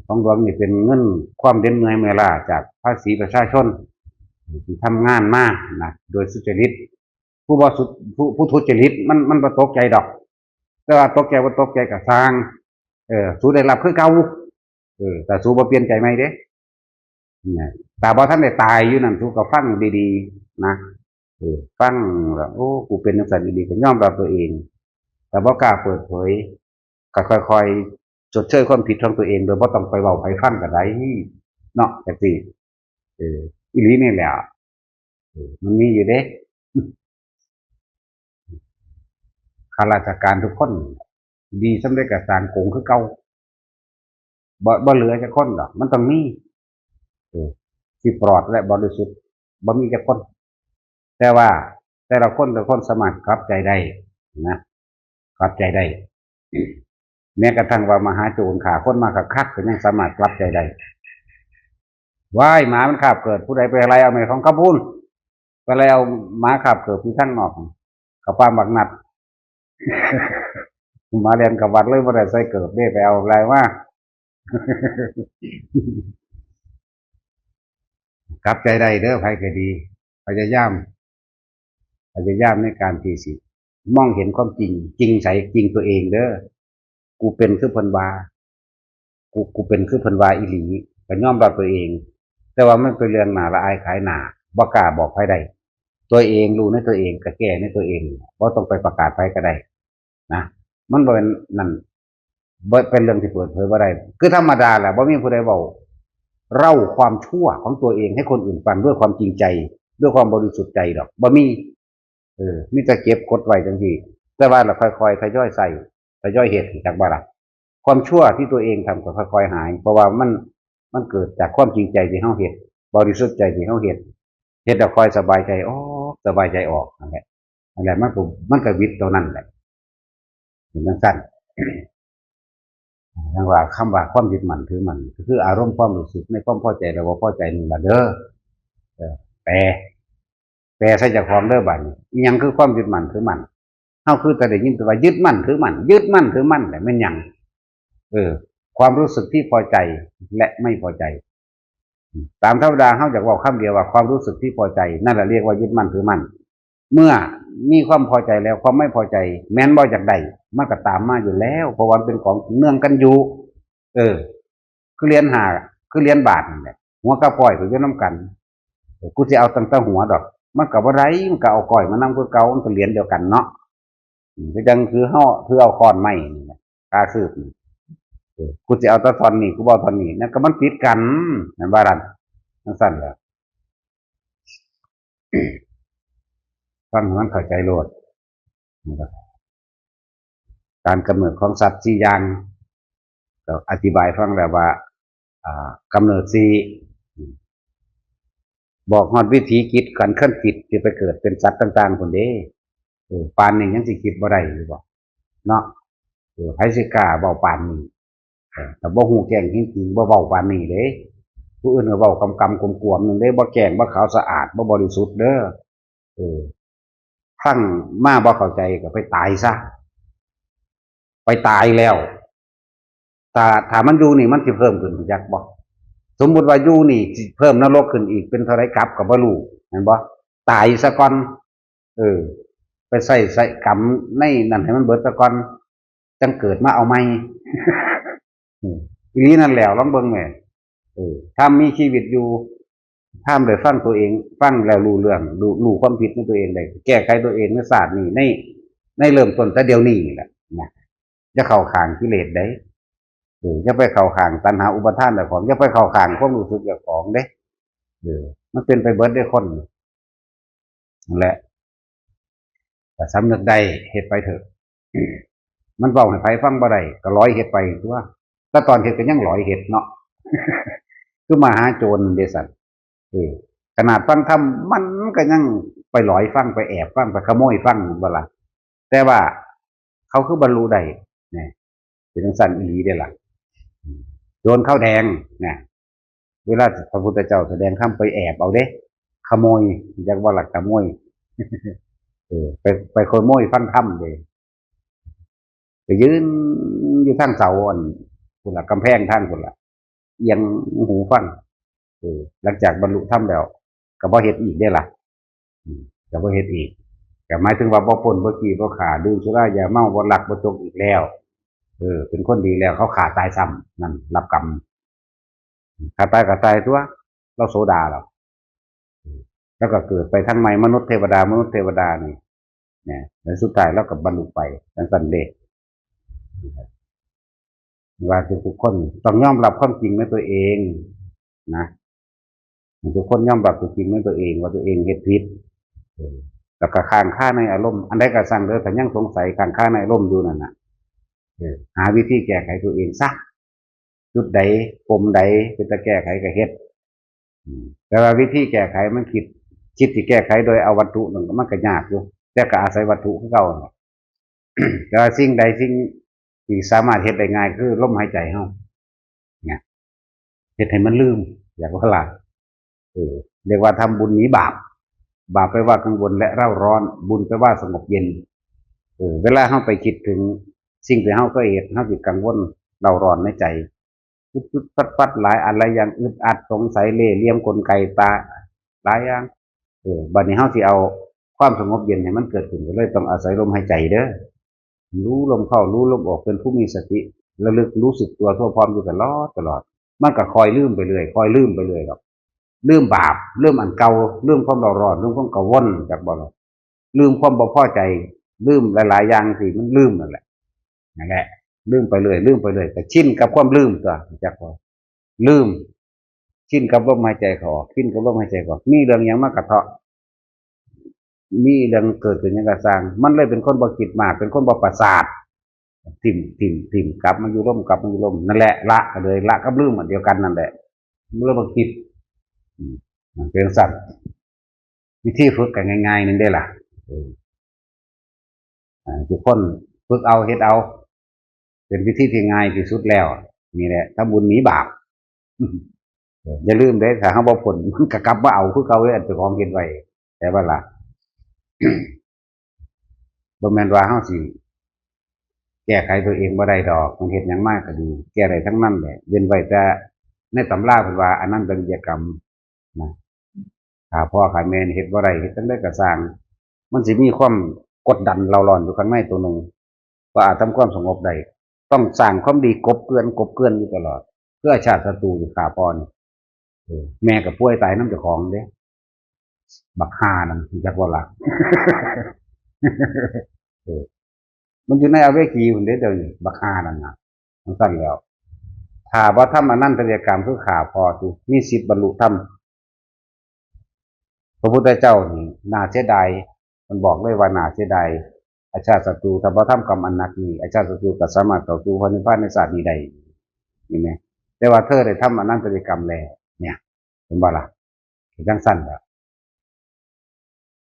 ของหลวงนี่เป็นเงินความเหน็ดเหนื่อยเมื่อยล้าจากภาษีประชาชนที่ทำงานมานะ โดยสุจริต ผู้บ่สุ ผู้ ผู้ทุจริตมัน มันบ่ตกใจดอก แต่ว่าตกใจบ่ตกใจก็ซ่าง เออ สูได้รับคือเก่า เออ แต่สูบ่เปลี่ยนใจใหม่เด้ เนี่ย แต่บ่ทันได้ตายอยู่นั่น สูก็ฟังดีๆนะ เออ ฟังแล้ว โอ้ กูเป็นจังซั่นอีหลี ก็ยอมรับตัวเอง แต่บ่กล้าเปิดเผย ก็ค่อยๆชดเชยความผิดของตัวเอง โดยบ่ต้องไปเว้าไผฟังก็ได้ เนาะ จังซี่ เออ อีหลีนี่แหละ เออ มันมีอยู่เด้ ข้าราชการทุกคน ดีส่ำใดก็ซ่างโกงคือเก่า บ่ บ่เหลือจักคนดอก มันต้องมี เออ ที่ปลอดและบริสุทธิ์ บ่มีจักคน แต่ว่าแต่ละคน แต่ละคนสามารถกลับใจได้นะ กลับใจได้ แม้กระทั่งว่ามหาโจรฆ่าคนมาคักๆ ก็ยังสามารถกลับใจได้ ว้าย หมามันคาบเกิด ผู้ใดไปไล่เอาแม่ของเขาพู้น ไปไล่เอาหมาคาบเกิดอยู่ทางนอก เขาปางบักนัด หมาแล่นเข้าวัดเลย บ่ได้ใส่เกิบเด้ ไปเอาอะไรมา กลับใจได้เด้อ ไผก็ดี พยายาม พยายามในการที่สิมองเห็นความจริง จริงใส จริงตัวเองเด้อ กูเป็นคือเพิ่นว่า กู กูเป็นคือเพิ่นว่าอีหลี ก็ยอมรับตัวเอง แต่ว่ามันเป็นเรื่องน่าละอายขายหน้า บ่กล้าบอกไผได้ ตัวเองรู้ในตัวเอง ก็แก้ในตัวเอง บ่ต้องไปประกาศไผก็ได้นะ มันบ่เป็นนั่น บ่เป็นเรื่องที่เปิดเผยบ่ได้ คือธรรมดาแหละ บ่มีผู้ใดเว้าเล่าความชั่วของตัวเองให้คนอื่นฟังด้วยความจริงใจ ด้วยความบริสุทธิ์ใจดอก บ่มี เออ มีแต่เก็บกดไว้จังซี่ แต่ว่าละค่อยๆทยอยใส่ ทยอยเฮ็ด จักบ่ล่ะ ความชั่วที่ตัวเองทำก็ค่อยๆหาย เพราะว่ามัน มันเกิดจากความจริงใจที่เฮาเฮ็ด บริสุทธิ์ใจที่เฮาเฮ็ด เฮ็ดแล้วค่อยสบายใจออก สบายใจออก นั่นแหละ นั่นแหละ มันก็ มันก็หวิดเท่านั้นแหละ เป็นจังซั่น จั่งว่าคำว่าความยึดมั่นถือมั่น ก็คืออารมณ์ความรู้สึกในความพอใจและบ่พอใจนี่ล่ะเด้อ เออ แปล แปลใส่เจ้าของเด้อบัดนี้ อิหยังคือความยึดมั่นถือมั่น เฮาคือแต่ได้ยินแต่ว่ายึดมั่นถือมั่น ยึดมั่นถือมั่น แต่แม่นหยัง เออ ความรู้สึกที่พอใจและไม่พอใจ ตามธรรมดาเฮาอยากเว้าคำเดียวว่าความรู้สึกที่พอใจ นั่นแหละเรียกว่ายึดมั่นถือมั่น เมื่อมีความพอใจแล้ว ความไม่พอใจ แม้นบ่อยากได้ มันก็ตามมาอยู่แล้ว เพราะว่ามันเป็นของเนื่องกันอยู่ เออ คือเหรียญห้า คือเหรียญบาทนั่นแหละ หัวกับก้อยก็อยู่นำกัน เออ กูสิเอาตั้งแต่หัวดอก มันก็บ่ได้ มันก็เอาก้อยมานำคือเก่า มันก็เหรียญเดียวกันเนาะ อืม ก็จั่งคือเฮา คือเอาค้อนไม้นี่แหละ กาคืบนี่ เออ กูสิเอาแต่ท่อนนี้ กูบ่เอาท่อนนี้ นั่นก็มันติดกัน แม่นบ่ล่ะ จั่งซั่นแหละ ฟังให้มันเข้าใจโลด นะครับ การกำเนิดของสัตว์สี่อย่าง ก็อธิบายฟังแล้วว่า อ่า กำเนิดสี่ บอกฮอดวิถีจิต ขันธ์ขั้นจิตที่ไปเกิดเป็นสัตว์ต่างๆ พุ้นเด้ เออ ปานนี้ยังสิคิดบ่ได้อยู่บ่ เนาะ เออ ไผสิกล้าเว้าปานนี้ เออ ถ้าบ่ฮู้แจ้งจริงๆ บ่เว้าปานนี้เด้ ผู้อื่นก็เว้ากำๆ กวมๆ หนึ่งเด้ บ่แจ้ง บ่ขาวสะอาด บ่บริสุทธิ์เด้อ เออ ฟังมาบ่เข้าใจก็ไปตายซะ ไปตายแล้ว ถ้า ถ้ามันอยู่นี่มันสิเพิ่มขึ้นจักบ่ สมมุติว่าอยู่นี่สิเพิ่มนรกขึ้นอีกเป็นเท่าไรกับก็บ่รู้ แม่นบ่ ตายซะก่อน เออ ไปใส่ ใส่กรรมในนั่นให้มันเบิดซะก่อน จั่งเกิดมาเอาใหม่ อืม อีหลีนั่นแหล้ว ลองเบิ่งแหม เออ ถ้ามีชีวิตอยู่ ถ้าได้ฟังตัวเอง ฟังแล้วรู้เรื่อง รู้ รู้ความผิดในตัวเองได้ แก้ไขตัวเองในชาตินี้ ใน ในเริ่มต้นแต่เดี๋ยวนี้นี่แหละนะ อย่าเข้าข้างกิเลสเด้ เออ อย่าไปเข้าข้างตัณหาอุปาทานเจ้าของ อย่าไปเข้าข้างความรู้สึกเจ้าของเด้ เออ มันเป็นไปเบิดเด้คน นั่นแหละ แต่สำนึกได้ เฮ็ดไปเถอะ มันเว้าให้ไผฟังบ่ได้ ก็หลอยเฮ็ดไปตั๊ว แต่ตอนเฮ็ดก็ยังหลอยเฮ็ดเนาะ คือมหาโจรเด้สัน เออ ขนาดฟังธรรมมันก็ยังไปหลอยฟัง ไปแอบฟัง ไปขโมยฟังบ่ล่ะ แต่ว่าเขาคือบรรลุได้เนี่ย เป็นจังซั่นอีหลีเด้ล่ะ โจรข้าวแดงเนี่ย เวลาพระพุทธเจ้าแสดงธรรมไปแอบเอาเด้ ขโมย อยากว่าลักขโมย เออ ไปไปขโมยฟังธรรมเลย ไปยืนอยู่ทางเสาอันพุ้นละ กำแพงทางพุ้นละ เอียงหูฟัง เออ หลังจากบรรลุธรรมแล้ว ก็บ่เฮ็ดอีกเด้ล่ะ อืม ก็บ่เฮ็ดอีก ก็หมายถึงว่าบ่ปล้นบ่จี้บ่ฆ่า ดื่มสุรายาเมา บ่ลักบ่จกอีกแล้ว เออ เป็นคนดีแล้ว เขาฆ่าตายซ้ำ นั่นรับกรรม ฆ่าตายก็ตายตัว เราโสดาแล้ว แล้วก็เกิดไปทั้งใหม่ มนุษย์เทวดา มนุษย์เทวดานี่ เนี่ย แล้วสุดท้ายเราก็บรรลุไป จังซั่นเด้ ว่าทุกๆคนต้องยอมรับความจริงในตัวเองนะ ให้ทุกคนยอมรับตัวจริงในตัวเอง ว่าตัวเองเฮ็ดผิด เออ แล้วก็ค้างคาในอารมณ์ อันใดก็ซ่างเด้อ ถ้ายังสงสัย ค้างคาในอารมณ์อยู่นั่นน่ะ เออ หาวิธีแก้ไขตัวเองซะ จุดใด ปมใด เป็นตาแก้ไขก็เฮ็ด อืม แต่ว่าวิธีแก้ไขมันคิด คิดสิแก้ไขโดยเอาวัตถุนั่นก็มันก็ยากอยู่ แต่ก็อาศัยวัตถุคือเก่านั่นแหละ แต่ว่าสิ่งใดสิ่งที่สามารถเฮ็ดได้ง่ายคือลมหายใจเฮา เนี่ย เฮ็ดให้มันลืม อยากว่าล่ะ เออ เรียกว่าทำบุญหนีบาป บาปแปลว่ากังวลและเร่าร้อน บุญแปลว่าสงบเย็น เออ เวลาเฮาไปคิดถึงสิ่งที่เฮาเคยเฮ็ด เฮาสิกังวลเร่าร้อนในใจ จุดๆปัดๆ หลายอันหลายอย่าง อึดอัด สงสัย เล่ห์เหลี่ยม กลไกตา หลายอย่าง เออ บัดนี้เฮาสิเอาความสงบเย็นให้มันเกิดขึ้น ก็เลยต้องอาศัยลมหายใจเด้อ รู้ลมเข้า รู้ลมออก เป็นผู้มีสติ ระลึกรู้สึกตัวทั่วพร้อมอยู่ตลอด ตลอด มันก็ค่อยลืมไปเรื่อย ค่อยลืมไปเรื่อยดอก ลืมบาป ลืมอันเก่า ลืมความเร่าร้อน ลืมความกังวล จักบ่ล่ะ ลืมความบ่พอใจ ลืมหลายๆอย่างที่มันลืมนั่นแหละ นั่นแหละ ลืมไปเรื่อย ลืมไปเรื่อย ก็ชินกับความลืมตั๊ว จักบ่ ลืม ชินกับลมหายใจเข้าออก ชินกับลมหายใจเข้าออก มีเรื่องหยังมากระเทาะ มีเรื่องเกิดขึ้นหยังก็ซ่าง มันเลยเป็นคนบ่คิดมาก เป็นคนบ่ประสาท ถิ่ม ถิ่ม ถิ่ม กลับมาอยู่ลม กลับมาอยู่ลม นั่นแหละ ละก็เลย ละกับลืมอันเดียวกันนั่นแหละ มันเลยบ่คิด อืม มันเป็นซั่น วิธีฝึกก็ง่ายๆ นึงเด้ล่ะ เออ อ่า ทุกคนฝึกเอา เฮ็ดเอา เป็นวิธีที่ง่ายที่สุดแล้ว นี่แหละ ทำบุญหนีบาป เออ อย่าลืมเด้ ถ้าเฮาบ่พ้น มันก็กลับมาเอาคือเก่าเด้ อันเจ้าของเฮ็ดไว้ แต่ว่าล่ะ บ่แม่นว่าเฮาสิแก้ไขตัวเองบ่ได้ดอก มันเฮ็ดหยังมาก็ดี แก้ได้ทั้งนั้นแหละ เว้นไว้แต่ในตำราเพิ่นว่าอนันตริยกรรมนะ ฆ่าพ่อฆ่าแม่นี่เฮ็ดบ่ได้ เฮ็ดจั่งใดก็ซ่าง มันสิมีความกดดันเร่าร้อนอยู่ข้างในตัวหนึ่ง ว่าอาจทำความสงบได้ ต้องสร้างความดีกลบเกลื่อน กลบเกลื่อนอยู่ตลอด คืออาชาติศัตรูที่ฆ่าพ่อนี่ เออ แม่ก็ป่วยตายนำเจ้าของเด้ บักห่านั่น จักว่าล่ะ เออ มันอยู่ในอเวจีพุ้นเด้ เดี๋ยวนี้ บักห่านั่นน่ะ จั่งซั่นแล้ว ถ้าบ่ทำอนันตริยกรรมคือฆ่าพ่อติ มีสิทธิ์บรรลุธรรม พระพุทธเจ้านี่น่าเสียดาย มันบอกเลยว่าน่าเสียดาย อาชาติศัตรู ถ้าบ่ทำกรรมอันหนักนี้ อาชาติศัตรูก็สามารถเข้าสู่พระนิพพานในชาตินี้ได้ เห็นไหม แต่ว่าเธอได้ทำอนันตริยกรรมแล้ว เนี่ย เห็นบ่ล่ะ เป็นจั่งซั่นล่ะ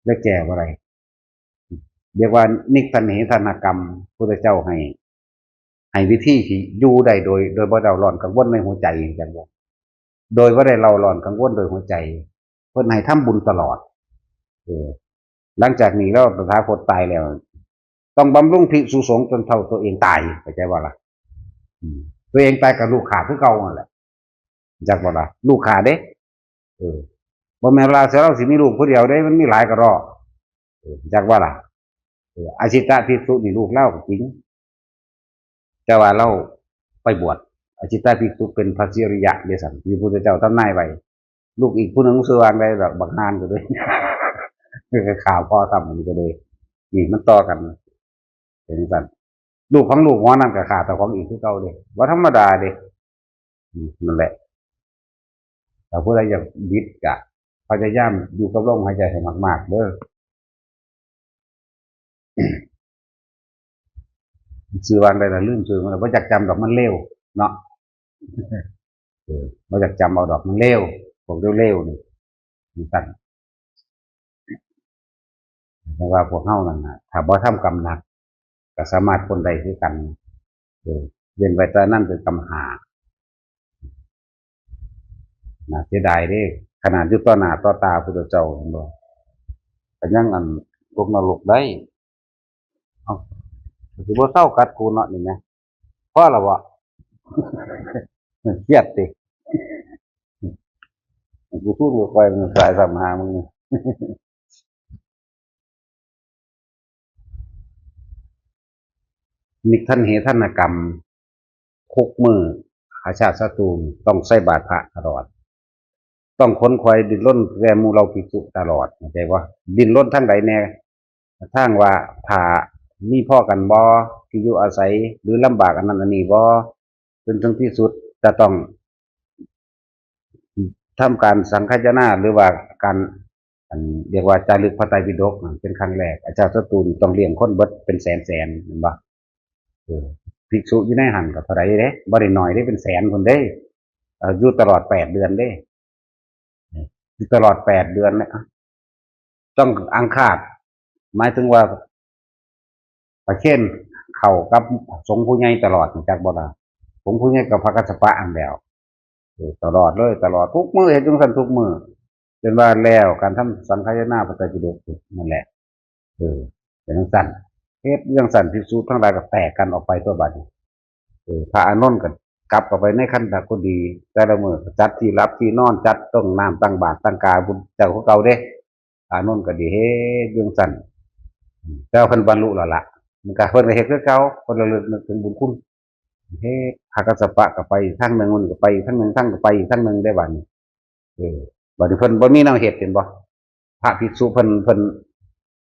และแก้บ่ได้ เรียกว่านิกขันเหทานกรรม พุทธเจ้าให้ ให้วิธีที่อยู่ได้โดย โดยบ่เร่าร้อนกังวลในหัวใจ จั่งว่า โดยบ่ได้เร่าร้อนกังวลโดยหัวใจ เพิ่นให้ทำบุญตลอด เออ หลังจากนี้แล้วตถาคตตายแล้ว ต้องบำรุงภิกษุสงฆ์จนเท่าตัวเองตาย เข้าใจบ่ล่ะ อืม ตัวเองตายก็ลูกฆ่าคือเก่านั่นแหละ จักบ่ล่ะ ลูกฆ่าเด้ เออ บ่แม่นว่าเสียเราสิมีลูกผู้เดียวเด้ มันมีหลายกระรอก เออ จักบ่ล่ะ เออ อาชิตะภิกษุนี่ลูกเราก็จริง แต่ว่าเราไปบวช อาชิตะภิกษุเป็นพระสิริยะเด้ซั่น มีพระพุทธเจ้าทำนายไว้ ลูกอีกผู้หนึ่งชื่อว่าใดดอก บักห่านก็เลย ก็ฆ่าพ่อซ้ำนี่ก็เลย นี่มันต่อกัน เป็นจั่งซั่น ลูกของลูกหัวนั่นก็ฆ่าเจ้าของอีกคือเก่าเด้ บ่ธรรมดาเด้ อืม นั่นแหละ ถ้าผู้ใดอยากหยุดก็พยายามอยู่กับลมหายใจให้มากๆ เด้อ ชื่อว่าใดล่ะ ลืมชื่อมันแล้ว บ่อยากจำดอก มันเร็วเนาะ เออ บ่อยากจำเอาดอก มันเลว พวกเลวๆนี่ มันสั่น แต่ว่าพวกเฮานั่นน่ะ ถ้าบ่ทำกรรมหนัก ก็สามารถพ้นได้คือกัน เออ เว้นไว้แต่นั้นเป็นกรรมห้า น่าเสียดายเด้ ขนาดอยู่ต่อหน้าต่อตาพุทธเจ้า เห็นบ่ ก็ยังอันตกนรกได้ เอ้า สิบ่เซากัดกูเนาะนี่นะ พอแล้วบ่ เครียดติ กูพูดบ่ค่อยมันสายสามหามึงนี่ นิทันเหทันกรรม ทุกมื้อ อาชาติศัตรูต้องใส่บาตรพระตลอด ต้องขนขวายดิ้นรนแก่หมู่เหล่าภิกษุตลอด เข้าใจบ่ ดิ้นรนทางใดแน่ ทางว่าถ้ามีพอกันบ่ ที่อยู่อาศัย หรือลำบากอันนั้นอันนี้บ่ จนถึงที่สุดจะต้อง ทำการสังคายนา หรือว่าการ อัน เรียกว่าจารึกพระไตรปิฎกนั่นเป็นครั้งแรก อาชาติศัตรูนี่ต้องเลี้ยงคนเบิดเป็นแสนแสน เห็นบ่ เออ ภิกษุอยู่ในหั่นก็เท่าใดเด้ บ่ได้น้อยเด้ เป็นแสนพุ้นเด้ เอ่อ อยู่ตลอดแปดเดือนเด้ อยู่ตลอดแปดเดือนเนี่ย ต้องอังคาด หมายถึงว่า ประเคนเข้ากับสงฆ์ผู้ใหญ่ตลอด รู้จักบ่ล่ะ สงฆ์ผู้ใหญ่กับพระกัสสปะอันเดียว เออ ตลอดเลย ตลอดทุกมื้อ เฮ็ดจั่งซั้นทุกมื้อ จนว่าแล้วการทำสังคายนาพระไตรปิฎกนั่นแหละ เออ เป็นจั่งซั้น เฮ็ดจั่งซั้น ภิกษุทั้งหลายก็แตกกันออกไปตัวบัดนี้ เออ พระอานนท์ก็กลับเข้าไปในคันธกุฎี แต่ละมื้อก็จัดที่หลับที่นอน จัดตั้งน้ำตั้งบาตรตั้งกาบุญเจ้าของเก่าเด้ อานนท์ก็ดีเฮ็ดจั่งซั้น แต่ว่าเพิ่นบรรลุแล้วล่ะ มันก็เพิ่นก็เฮ็ดคือเก่า เพิ่นระลึกนึกถึงบุญคุณ เฮ็ด พระกัสสปะก็ไปทางหนึ่ง มันก็ไปทางหนึ่ง ทางก็ไปอีกทางหนึ่งได้บัดนี้ เออ บัดนี้เพิ่นบ่มีแนวเฮ็ด เห็นบ่ พระภิกษุเพิ่น เพิ่น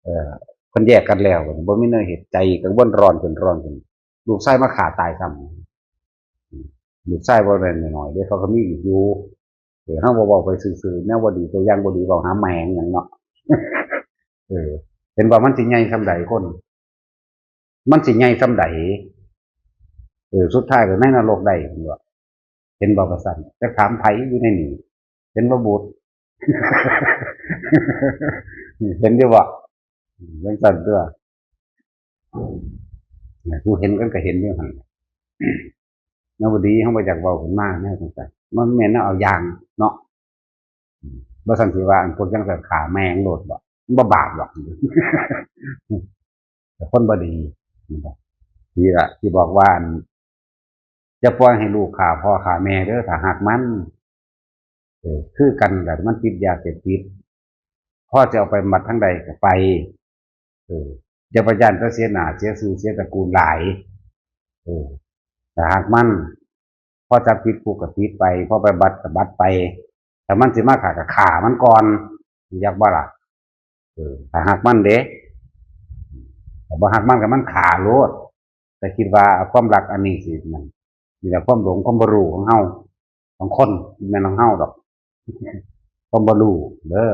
เอ่อ เพิ่นแยกกันแล้ว บ่มีแนวเฮ็ด ใจกังวลร้อนขึ้น ร้อนขึ้น ลูกชายมาฆ่าตายซ้ำ ลูกชายบ่แม่นน้อยๆเด้ เขาก็มีอีกอยู่ เออ เฮาบ่เว้าไปซื่อๆ แนวบ่ดี ตัวอย่างบ่ดี เว้าหาแม่งหยังเนาะ เออ เห็นว่ามันสิใหญ่ส่ำใดคน มันสิใหญ่ส่ำใด เออ สุดท้ายก็ในนรกได้ เห็นบ่ เห็นบ่ว่าซั่น จักถามไผอยู่ในนี่ เห็นบ่บุตร เห็นอยู่บ่ จั่งซั้นตัว ผู้เห็นกันก็เห็นอยู่หั่น แนวบ่ดีเฮาบ่อยากเว้าขึ้นมาแนวจั่งซั้น มันแม่นแนวเอาอย่างเนาะ บ่ซั้นสิว่าอันพวกจั่งซั้นฆ่าแม่งโลดบ่ มันบ่บาปดอก แต่คนบ่ดี นี่ล่ะ ที่บอกว่าอัน อย่าปล่อยให้ลูกฆ่าพ่อฆ่าแม่เด้อ ถ้าฮักมัน เออ คือกันล่ะ มันติดยาเสพติด พอจะเอาไปบำบัดทางใดก็ไป เออ อย่าไปย้านแต่เสียหน้า เสียชื่อ เสียตระกูลหลาย เออ ถ้าฮักมัน พอจับติดคุกก็ติดไป พอไปบำบัดก็บำบัดไป ถ้ามันสิมาฆ่าก็ฆ่ามันก่อน อยากบ่ล่ะ เออ ถ้าฮักมันเด้ ถ้าบ่ฮักมันก็มันฆ่าโลด แต่คิดว่าความรักอันนี้สินั่น นี่แหละความหลง ความบ่รู้ของเฮา ของคน บ่แม่นของเฮาดอก ความบ่รู้เด้อ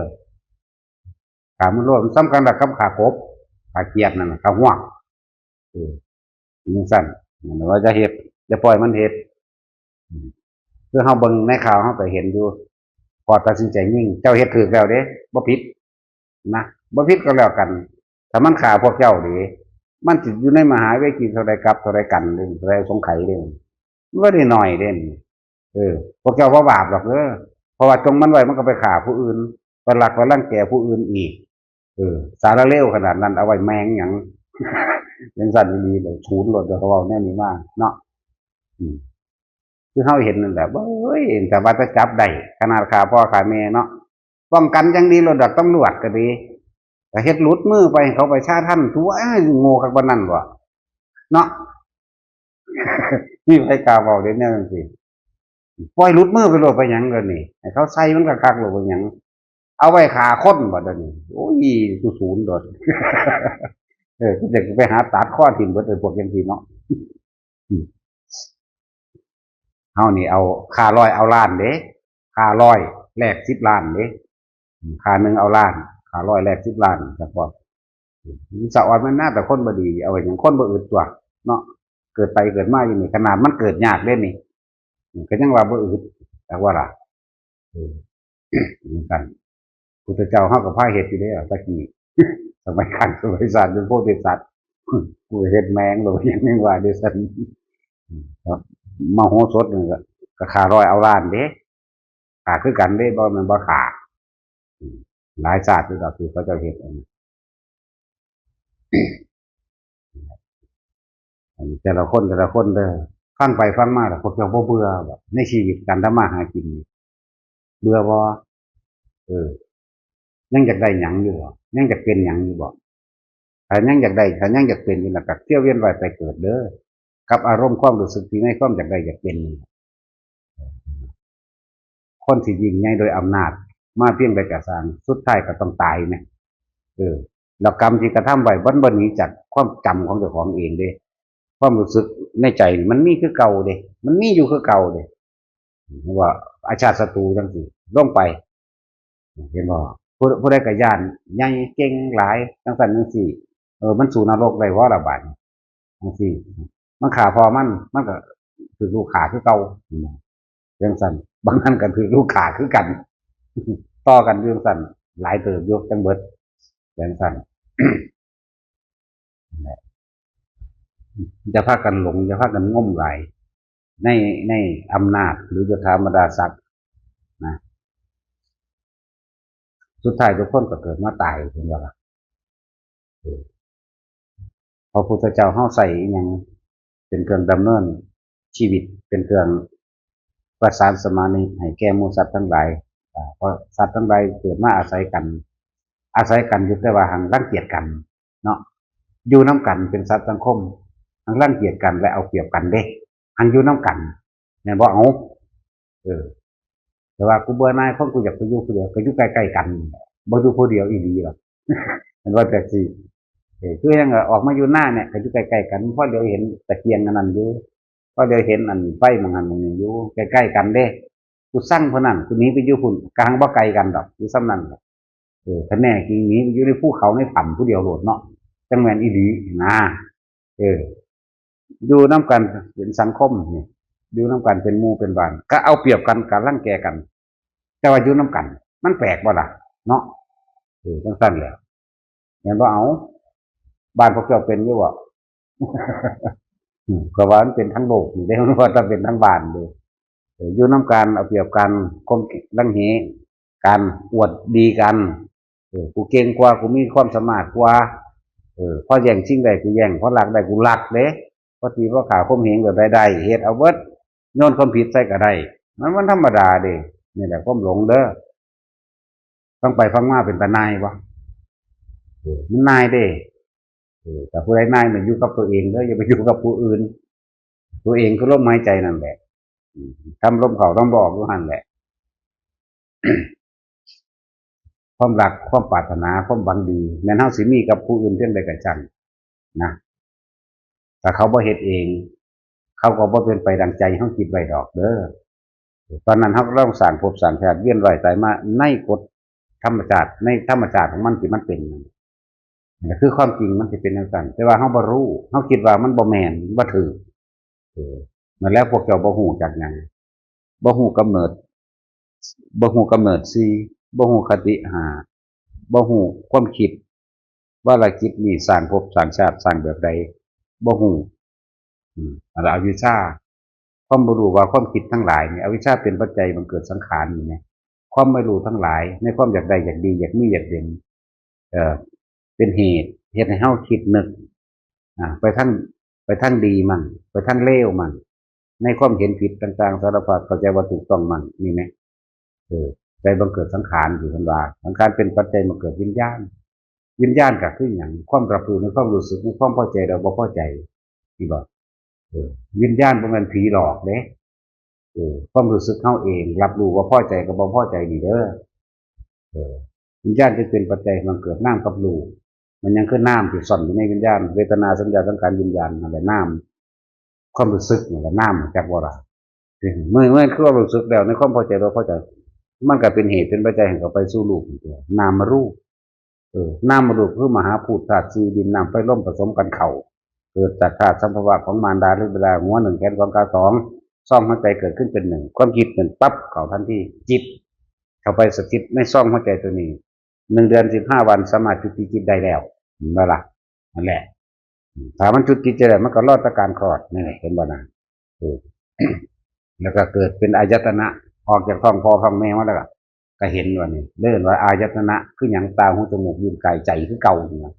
ฆ่ามันโลด มันส่ำกันล่ะกับฆ่ากบ ฆ่าเขียดนั่นน่ะ ฆ่าฮวก เออ จั่งซั้น นั่นว่าอย่าเฮ็ด อย่าปล่อยมันเฮ็ด อืม คือเฮาเบิ่งในข่าวเฮาก็เห็นอยู่ พอตัดสินใจยิง เจ้าเฮ็ดถูกแล้วเด้ บ่ผิด นะ บ่ผิดก็แล้วกัน ถ้ามันฆ่าพวกเจ้าเด้ มันสิอยู่ในมหาเวทีเท่าใดกับเท่าใดกันเด้ เท่าใดสงไขยเด้ มันบ่ได้น้อยเด้ เออ พวกเจ้าบ่บาปดอกเด้อ เพราะว่าจงมันไว้มันก็ไปฆ่าผู้อื่น ไปลักไปรังแกผู้อื่นอีก เออ สารเลวขนาดนั้นเอาไว้แม่งหยัง จั่งซั้นอีหลีเลย ศูนย์โลด เดี๋ยวเขาเว้าแนวนี้มาเนาะ อืม คือเฮาเห็นนั่นแหละ เอ้ย แต่ว่าจะจับได้ ขนาดฆ่าพ่อฆ่าแม่เนาะ ป้องกันอย่างดีโลดดอก ตำรวจก็ดี ก็เฮ็ดหลุดมือไป เขาไปชาทัน ตัว อ้าย โง่คักปานนั้นบ่ เนาะ มีไผกล้าเว้าเด้แนวจั่งซี้ ปล่อยหลุดมือไปโลด ไปหยังเดี๋ยวนี้ ให้เขาใส่มันคักๆโลด ไปหยัง เอาไว้ฆ่าคนบ่เดี๋ยวนี้ โอ้ย กูศูนย์โลด เออ กูอยากไปหาตัดคอทิ่มเบิดเลยพวกจั่งซี้เนาะ อืม เฮานี่เอาฆ่าร้อยเอาล้านเด้ ฆ่าร้อยแลกสิบล้านเด้ อืม ฆ่าหนึ่งเอาล้าน ฆ่าร้อยแลกสิบล้าน เฉพาะ อืม สะออนมันหน้าแต่คนบ่ดี เอาไว้หยัง คนบ่อึดตัว เนาะ เกิดไปเกิดมาอยู่นี่ ขนาดมันเกิดยากเด้นี่ อืม ก็ยังว่าบ่อึด จักว่าล่ะ เออ เหมือนกัน พุทธเจ้าเฮาก็พาเฮ็ดอยู่เด้อตะกี้ สมัยขันสมัยสารเป็นโพธิสัตว์ กูเฮ็ดแมงหรือยังยังว่าเด้ซั่น ครับ มโหสถนี่ก็ ก็ฆ่าร้อยเอาล้านเด้ ฆ่าคือกันเด้ บ่แม่นบ่ฆ่า อืม หลายชาติคือกันที่เขาเจ้าเฮ็ดอันนี้ อันนี้แต่ละคนแต่ละคนเด้อ ฟังไปฟังมาแล้วพวกเจ้าบ่เบื่อบ่ ในชีวิตการทำมาหากินนี่ เบื่อบ่ เออ ยังอยากได้หยังอยู่บ่ ยังอยากเป็นหยังอยู่บ่ ถ้ายังอยากได้ ถ้ายังอยากเป็นอยู่น่ะ ก็เที่ยวเวียนว่ายไปเกิดเด้อ กับอารมณ์ความรู้สึกที่ในความอยากได้อยากเป็นนี่ คนที่ยิ่งใหญ่โดยอำนาจ มาเพียงใดก็ซ่าง สุดท้ายก็ต้องตายนะ เออ แล้วกรรมที่กระทำไว้ มันบ่หนีจากความจำของเจ้าของเองเด้ ความรู้สึกในใจนี่มันมีคือเก่าเด้ มันมีอยู่คือเก่าเด้ ว่าอาชาติศัตรูจังซี่ ลงไป เห็นบ่ ผู้ ผู้ใดก็ย้านใหญ่เก่งหลาย จังซั่นจังซี่ เออ มันสู้นรกได้บ่ล่ะบาดนี้ จังซี่ มันฆ่าพ่อมัน มันก็ถืกลูกฆ่าคือเก่า จังซั่น บางนั้นก็ถืกลูกฆ่าคือกัน ต่อกันอยู่จังซั่น หลายเติบอยู่จังเบิด จังซั่น อย่าพากันหลง อย่าพากันงมหลาย ใน ในอำนาจหรือยศถาบรรดาศักดิ์นะ สุดท้ายทุกคนก็เกิดมาตาย เห็นบ่ล่ะ เออ พระพุทธเจ้าเฮาใช้อิหยังเป็นเครื่องดำเนินชีวิต เป็นเครื่องประสานสมาธิให้แก่หมู่สัตว์ทั้งหลาย อ่า เพราะสัตว์ทั้งหลายเกิดมาอาศัยกัน อาศัยกันอยู่แต่ว่าหังรังเกียจกัน เนาะ อยู่นำกันเป็นสัตว์สังคม หังรังเกียจกันและเอาเปรียบกันเด้ หังอยู่นำกัน แม่นบ่ เอา เออ แต่ว่ากูเบื่อหน่ายคน กูอยากไปอยู่ผู้เดียว ก็อยู่ใกล้ๆกัน บ่อยู่ผู้เดียวอีหลีหรอก มันว่าจังซี่ เออ คือยังออกมาอยู่หน้าเนี่ย ก็อยู่ใกล้ๆกัน พอเดียวเห็นตะเกียงอันนั้นอยู่ พอเดียวเห็นอันไฟหม่องหั้นหม่องนี้อยู่ ใกล้ๆกันเด้ กูซังผู้นั้น กูหนีไปอยู่พุ้น ก็หังบ่ไกลกันดอก อยู่ส่ำนั้นแหละ เออ คันแน่จริงหนีไปอยู่ในภูเขาในถ้ำผู้เดียวโลดเนาะ จั่งแม่นอีหลีนะ เออ อยู่นำกันเป็นสังคมนี่ อยู่นำกันเป็นหมู่เป็นบ้าน ก็เอาเปรียบกัน ก็รังแกกัน แต่ว่าอยู่นำกัน มันแปลกบ่ล่ะ เนาะ เออ จั่งซั่นแหละ แม่นบ่ เอา บ้านพวกเจ้าเป็นอยู่บ่ อืม ก็ว่ามันเป็นทั้งโลกนี่เด้ มันว่าถ้าเป็นทั้งบ้านเด้ เออ อยู่นำกัน เอาเปรียบกัน ข่มรังแหกัน อวดดีกัน เออ กูเก่งกว่า กูมีความสามารถกว่า เออ พอแย่งชิงได้ กูแย่ง พอลักได้ กูลักเด้ พอตีพอฆ่าข่มเหงแบบใดได้ เฮ็ดเอาเบิด โยนความผิดใส่ก็ได้ มัน มันธรรมดาเด้ นี่แหละความหลงเด้อ ฟังไปฟังมาเป็นตาหน่ายบ่ เออ มันหน่ายเด้ เออ แต่ผู้ใดหน่ายน่ะอยู่กับตัวเองเด้อ อย่าไปอยู่กับผู้อื่น ตัวเองคือลมหายใจนั่นแหละ อืม ทำลมเข้าลมออกอยู่หั่นแหละ ความรัก ความปรารถนา ความหวังดี แม้นเฮาสิมีกับผู้อื่นเพียงใดก็ช่างนะ ถ้าเขาบ่เฮ็ดเอง เขาก็บ่เป็นไปดังใจเฮาคิดไว้ดอกเด้อ ตอนนั้นเฮาก็ลองสร้างภพสร้างชาติ เวียนว่ายตายมาในกฎธรรมชาติ ในธรรมชาติของมันที่มันเป็นนั่น นั่นคือความจริงมันสิเป็นจั่งซั่น แต่ว่าเฮาบ่รู้ เฮาคิดว่ามันบ่แม่น บ่ถูก เออ นั่นแหละพวกเจ้าบ่ฮู้จักหยัง บ่ฮู้กำเนิด บ่ฮู้กำเนิดสี่ บ่ฮู้คติห้า บ่ฮู้ความคิด ว่าละจิตนี่สร้างภพสร้างชาติสร้างแบบใด บ่ฮู้ อืม อันละอวิชชา ความบ่รู้ว่าความคิดทั้งหลายนี่ อวิชชาเป็นปัจจัยบังเกิดสังขารนี่นะ ความไม่รู้ทั้งหลาย ในความอยากได้อยากดี อยากมีอยากเป็น เอ่อ เป็นเหตุ เฮ็ดให้เฮาคิดนึก อ่า ไปทาง ไปทางดีมั่ง ไปทางเลวมั่ง ในความเห็นผิดต่างๆ สารพัด เข้าใจว่าถูกต้องมั่ง นี่แหม เออ ใจบังเกิดสังขารที่เพิ่นว่า สังขารเป็นปัจจัยบังเกิดวิญญาณ วิญญาณก็คือหยัง ความรับรู้ในความรู้สึก ในความพอใจและบ่พอใจ นี่บ่ เออ วิญญาณบ่แม่นผีหลอกเด้ เออ ความรู้สึกเฮาเอง รับรู้ว่าพอใจกับบ่พอใจนี่เด้อ เออ วิญญาณจึงเป็นปัจจัยให้มันเกิดนามกับรูป มันยังคือนามที่ซ่อนอยู่ในวิญญาณ เวทนา สัญญา สังขาร วิญญาณ นั่นแหละนาม ความรู้สึกนี่แหละนาม จักบ่ล่ะ เมื่อ เมื่อคือความรู้สึกแล้ว ในความพอใจบ่พอใจ มันก็เป็นเหตุเป็นปัจจัยให้เข้าไปสู่รูปนี่ตัวนามรูป เออ นามรูปคือมหาภูตธาตุสี่ ดินน้ำไฟลมผสมกันเข้า เกิดจากธาตุสัมภวะของมารดาหรือบิดา หัวหนึ่ง แขนสอง ขาสอง ช่องหัวใจเกิดขึ้นเป็นหนึ่ง ความคิดนั้นปั๊บเข้าทันที จิตเข้าไปสถิตในช่องหัวใจตัวนี้ หนึ่งเดือนสิบห้าวันสามารถจุติจิตได้แล้ว เห็นบ่ล่ะ นั่นแหละ ถ้ามันจุติจิตได้มันก็รอดแต่การคลอด นี่แหละ เห็นบ่นะ เออ แล้วก็เกิดเป็นอายตนะ ออกจากท้องพ่อท้องแม่มาแล้วก็ ก็เห็นว่านี่เรียกว่าอายตนะ คือหยัง ตา หู จมูก ลิ้น กาย ใจ คือเก่านี่นะ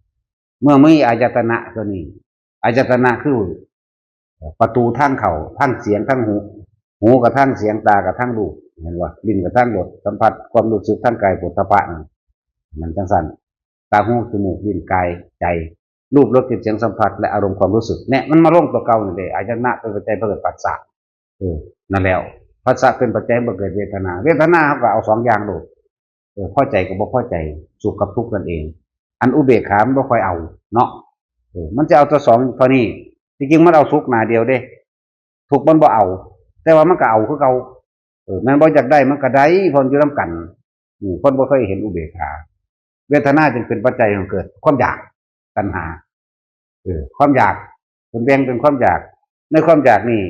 เมื่อมีอายตนะตัวนี้ อายตนะคือ ประตูทางเข้า ทางเสียง ทางหู หูกับทางเสียง ตากับทางรูป เห็นบ่ ลิ้นกับทางรสสัมผัส ความรู้สึกทางกาย โผฏฐัพพะนั่น มันจังซั่น ตา หู จมูก ลิ้น กาย ใจ รูป รส กลิ่น เสียง สัมผัส และอารมณ์ความรู้สึก เนี่ย มันมาลงตัวเก่านี่เด้ อายตนะเป็นปัจจัยเพื่อเกิดผัสสะ เออ นั่นแล้ว ผัสสะเป็นปัจจัยเพื่อเกิดเวทนา เวทนาเขาก็เอาสองอย่างโลด เออ พอใจกับบ่พอใจ สุขกับทุกข์นั่นเอง อันอุเบกขามันบ่ค่อยเอา เนาะ เออ มันจะเอาตัวสองเท่านี้ ที่จริงมันเอาสุขหน้าเดียวเด้ ทุกข์มันบ่เอา แต่ว่ามันก็เอาคือเก่า เออ แม่นบ่ อยากได้มันก็ได้ เพราะมันอยู่นำกัน อืม คนบ่เคยเห็นอุเบกขา เวทนาจึงเป็นปัจจัยของเกิดความอยาก ตัณหา เออ ความอยาก เป็นแบ่งเป็นความอยาก ในความอยากนี่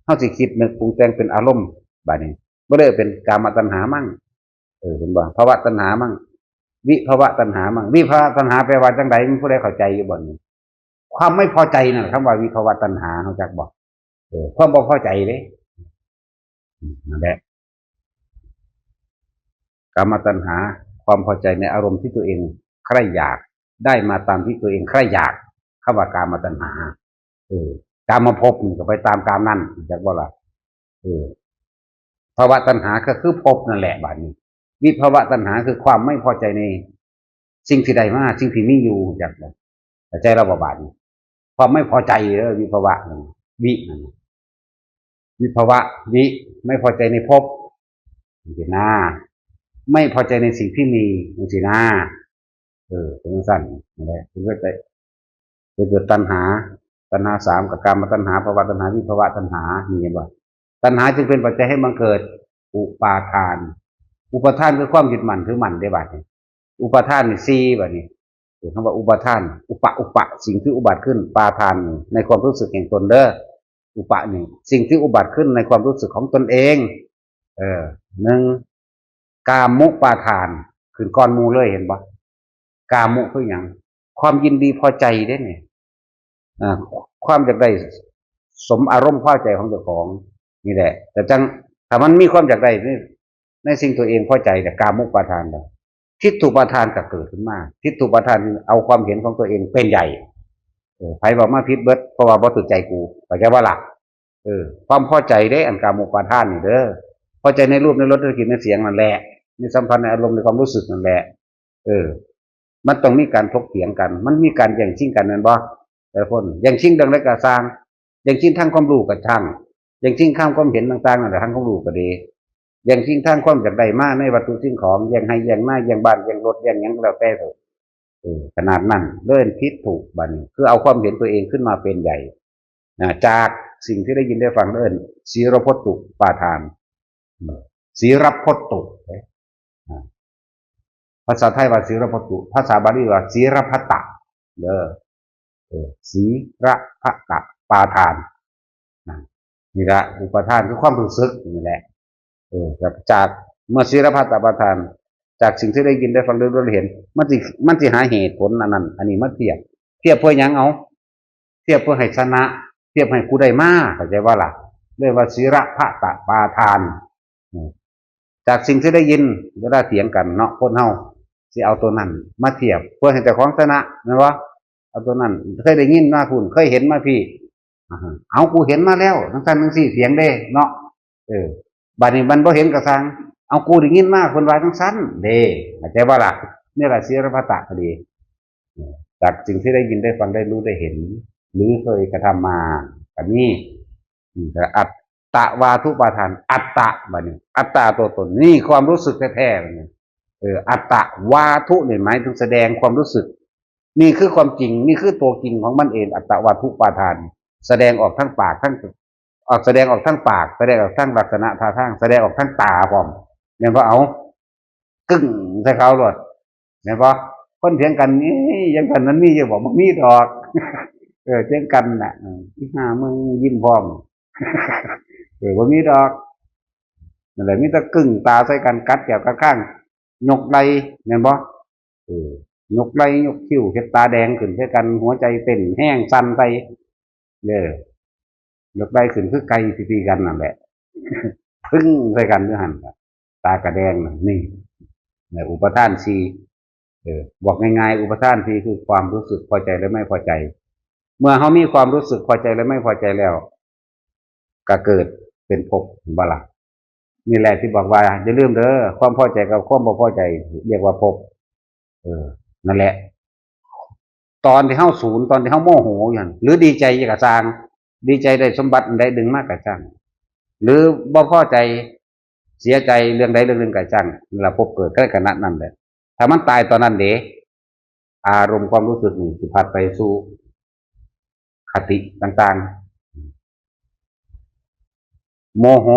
เฮาสิคิดนึกปรุงแต่งเป็นอารมณ์ บาดนี้ บ่ได้เป็นกามตัณหามั่ง เออ เห็นบ่ ภวตัณหามั่ง วิภวตัณหามั่ง วิภวตัณหาแปลว่าจังใด มีผู้ใดเข้าใจอยู่บ่นี่ ความไม่พอใจนั่น คำว่าวิภวตัณหา รู้จักบ่ เออ ความบ่พอใจเด้ อืม นั่นแหละ กามตัณหา ความพอใจในอารมณ์ที่ตัวเองใคร่อยาก ได้มาตามที่ตัวเองใคร่อยาก คำว่ากามตัณหา เออ กามภพนี่ก็ไปตามกามนั่น รู้จักบ่ล่ะ เออ ภวตัณหาก็คือภพนั่นแหละ บาดนี้ วิภวตัณหาคือความไม่พอใจใน สิ่งที่ได้มา สิ่งที่มีอยู่ รู้จักบ่ เข้าใจแล้วบ่ บาดนี้ ความไม่พอใจเด้อ วิภวะนั่น วินั่น วิภวะ วิ ไม่พอใจในภพ จังซี้นะ ไม่พอใจในสิ่งที่มี จังซี้นะ เออ เป็นจังซั่น นั่นแหละ เป็นเกิด เป็นเกิดตัณหา ตัณหาสาม ก็กามตัณหา ภวตัณหา วิภวตัณหา นี่เห็นบ่ ตัณหาจึงเป็นปัจจัยให้บังเกิดอุปาทาน อุปาทานคือความยึดมั่นถือมั่นเด้ บาดนี้ อุปาทานนี่สี่ บาดนี้ เออ คำว่าอุปาทาน อุปะ อุปะ สิ่งที่อุบัติขึ้น ปาทานนี่ ในความรู้สึกแห่งตนเด้อ อุปะนี่ สิ่งที่อุบัติขึ้นในความรู้สึกของตนเอง เออ หนึ่ง กามุปาทาน ขึ้นก่อนหมู่เลย เห็นบ่ กามุคือหยัง ความยินดีพอใจเด้เนี่ย อ่า ความอยากได้สมอารมณ์พอใจของเจ้าของ นี่แหละ แต่จัง ถ้ามันมีความอยากได้ใน ในสิ่งตัวเองพอใจเนี่ย กามุปาทานแล้ว ทิฏฐุปาทานก็เกิดขึ้นมา ทิฏฐุปาทานคือเอาความเห็นของตัวเองเป็นใหญ่ เออ ไผเว้ามาผิดเบิด เพราะว่าบ่ถูกใจกู เข้าใจบ่ล่ะ เออ ความพอใจเด้ อันกามุปาทานนี่เด้อ พอใจในรูป ในรส ในกลิ่น ในเสียงนั่นแหละ ในสัมผัส ในอารมณ์ ในความรู้สึกนั่นแหละ เออ มันต้องมีการถกเถียงกัน มันมีการแย่งชิงกัน แม่นบ่ แต่ละคน แย่งชิงเรื่องใดก็ซ่าง แย่งชิงทางความรู้ก็ช่าง แย่งชิงทางความเห็นต่างๆ นั่นแหละ ทางความรู้ก็ดี แย่งชิงทางความอยากได้มาในวัตถุสิ่งของ แย่งไฮ่ แย่งนา แย่งบ้าน แย่งรถ แย่งหยังก็แล้วแต่เถอะ เออ ขนาดนั้น เอิ้นผิดถูก บัดนี้ คือเอาความเห็นตัวเองขึ้นมาเป็นใหญ่ นะ จากสิ่งที่ได้ยินได้ฟัง เอิ้น สีรพจน์ตุปาทาน เออ สีรพจน์ตุ เอ้ย อ่า ภาษาไทยว่าสีรพจน์ตุ ภาษาบาลีว่าสีรพัตตะ เด้อ เออ สีรพัตตะปาทาน นะ นี่ละ อุปาทานคือความรู้สึกนี่แหละ เออ จาก จากเมื่อสีรพัตตปาทาน จากสิ่งที่ได้ยินได้ฟังได้รู้ได้เห็น มันสิ มันสิหาเหตุผลอันนั้น อันนี้มาเทียบ เทียบเพื่อหยัง เอา เทียบเพื่อให้ชนะ เทียบให้กูได้มา เข้าใจบ่ล่ะ เรียกว่าสีรพัตตปาทาน อืม จากสิ่งที่ได้ยิน เวลาเถียงกันเนาะ คนเฮาสิเอาตัวนั้นมาเทียบ เพื่อให้เจ้าของชนะ แม่นบ่ เอาตัวนั้น เคยได้ยินมาพู้น เคยเห็นมาพี้ อ่าฮะ เอา กูเห็นมาแล้ว จังซั่นจังซี่ เถียงเด้เนาะ เออ บัดนี้มันบ่เห็นก็ซ่าง เอา กูได้ยินมา เพิ่นว่าจังซั่นเด้ เข้าใจบ่ล่ะ นี่ล่ะสีรพัตตะก็ดี จากสิ่งที่ได้ยินได้ฟังได้รู้ได้เห็น หรือเคยกระทำมา อันนี้ อืม แต่อัตตะวาทุปาทาน อัตตะ บัดนี้ อัตตาตัวตน นี่ความรู้สึกแท้ๆ บัดนี้ เออ อัตตะวาทุนี่หมายถึงแสดงความรู้สึก นี่คือความจริง นี่คือตัวจริงของมันเอง อัตตะวาทุปาทาน แสดงออกทั้งปาก ทั้ง ออก แสดงออกทั้งปาก แสดงออกทั้งลักษณะท่าทาง แสดงออกทั้งตาพร้อม แม่นบ่ เอา กึ้งใส่เขาโลด แม่นบ่ คนเถียงกัน "นี่ยังกันมันมีอยู่บ่ บ่มีดอก" เออ เถียงกันน่ะ เออ "อีห่ามึง" ยิ้มพร้อม เออบ่มีดอก นั่นแหละ มีแต่กึ่งตาใส่กัน กัดแก้วกัดคาง ยกไหล่ แม่นบ่ เออ ยกไหล่ยกคิ้ว เฮ็ดตาแดงขึ้นใส่กัน หัวใจเต้นแฮงสั่นใส่ เด้อ ยกไหล่ขึ้นคือไก่สิตีกันนั่นแหละ พึ่งใส่กันอยู่หั่นล่ะ ตากะแดงน่ะ นี่แหละอุปาทานสี่ เออ บอกง่ายๆ อุปาทานสี่คือความรู้สึกพอใจและไม่พอใจ เมื่อเฮามีความรู้สึกพอใจและไม่พอใจแล้ว ก็เกิดเป็นภพ เห็นบ่ล่ะ นี่แหละที่บอกว่าอย่าลืมเด้อ ความพอใจกับความบ่พอใจ เรียกว่าภพ เออ นั่นแหละ ตอนที่เฮาสูน ตอนที่เฮาโมโหอยู่หั่น หรือดีใจก็ซ่าง ดีใจได้สมบัติอันใดดึงมากะซ่าง หรือบ่พอใจ เสียใจเรื่องใดเรื่องหนึ่งกะซ่าง นั่นล่ะภพเกิดก็ในขณะนั้นแหละ ถ้ามันตายตอนนั้นเด้ อารมณ์ความรู้สึกนี่สิพัดไปสู่คติต่างๆ โมโห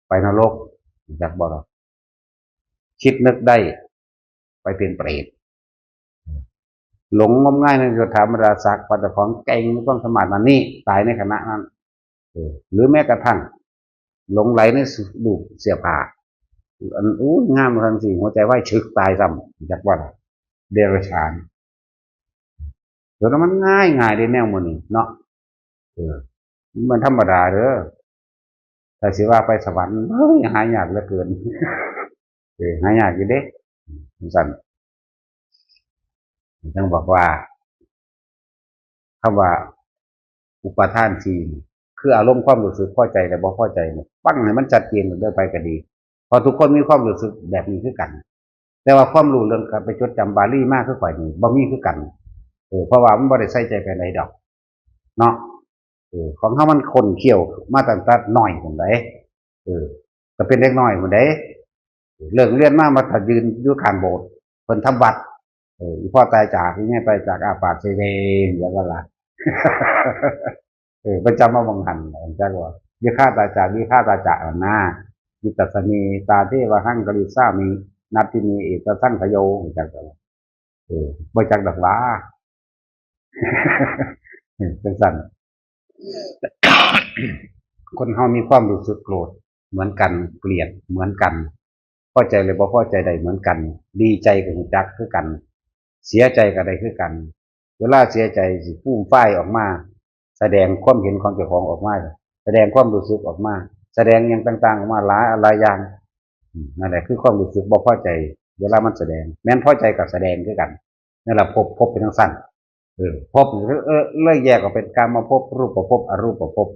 ไปนรก จักบ่ล่ะ คิดนึกได้ ไปเป็นเปรต หลงงมงายในยศถาบรรดาศักดิ์ ว่าเจ้าของเก่ง มีความสามารถนั่นนี่ ตายในขณะนั้น เออ หรือแม้กระทั่ง หลงใหลในรูปเสื้อผ้า อันอู้ยงามจังซี่ หัวใจวายฉึกตายซ้ำ จักว่าล่ะ เดรัจฉาน เดี๋ยวนั้นมันง่ายง่ายเด้แนวมื้อนี้เนาะ เออ มันธรรมดาเด้อ ถ้าสิว่าไปสวรรค์ เฮ้ย หายากเหลือเกิน เออ หายากอยู่เด้ จังซั่น จังบอกว่า คำว่าอุปาทานสี่นี่ คืออารมณ์ความรู้สึกพอใจและบ่พอใจเนี่ย ฟังให้มันชัดเจนเด้อ ไผก็ดี เพราะทุกคนมีความรู้สึกแบบนี้คือกัน แต่ว่าความรู้เรื่องการไปจดจำบาลีมาคือข่อยนี่ บ่มีคือกัน เออ เพราะว่ามันบ่ได้ใส่ใจปานใดดอก เนาะ เออ ของเฮามันข้นเคี่ยวมาตั้งแต่น้อยพู้นใด เออ ก็เป็นเด็กน้อยพู้นใด เลิกเรียนมา มายืนอยู่ข้างโบสถ์ เพิ่นทำวัตร เออ อีพ่อตายจาก อีแม่ตายจาก อ้าปากเซเวง แล้วก็ละ เออ ประจำมาบังหัน จักว่า วิฆาตาจารย์ วิฆาตาจารย์นะ วิตัสสเม ตาเทวะหังกริสามิ นัตถิเม เอตสังขโย จักว่า เออ บ่จักดอกหว่า เออ จังซั่น คนเฮามีความรู้สึกโกรธเหมือนกัน เกลียดเหมือนกัน พอใจหรือบ่พอใจได้เหมือนกัน ดีใจก็รู้จักคือกัน เสียใจก็ได้คือกัน เวลาเสียใจสิฟูมฟายออกมา แสดงความเห็นของเจ้าของออกมา แสดงความรู้สึกออกมา แสดงอย่างต่างๆ ออกมาหลายหลายอย่าง อืม นั่นแหละคือความรู้สึกบ่พอใจ เวลามันแสดง แม้นพอใจก็แสดงคือกัน นั่นแหละภพ ภพเป็นจังซั่น เออ ภพนี่คือ เออ เลยแยกออกเป็นกามภพ รูปภพ อรูปภพ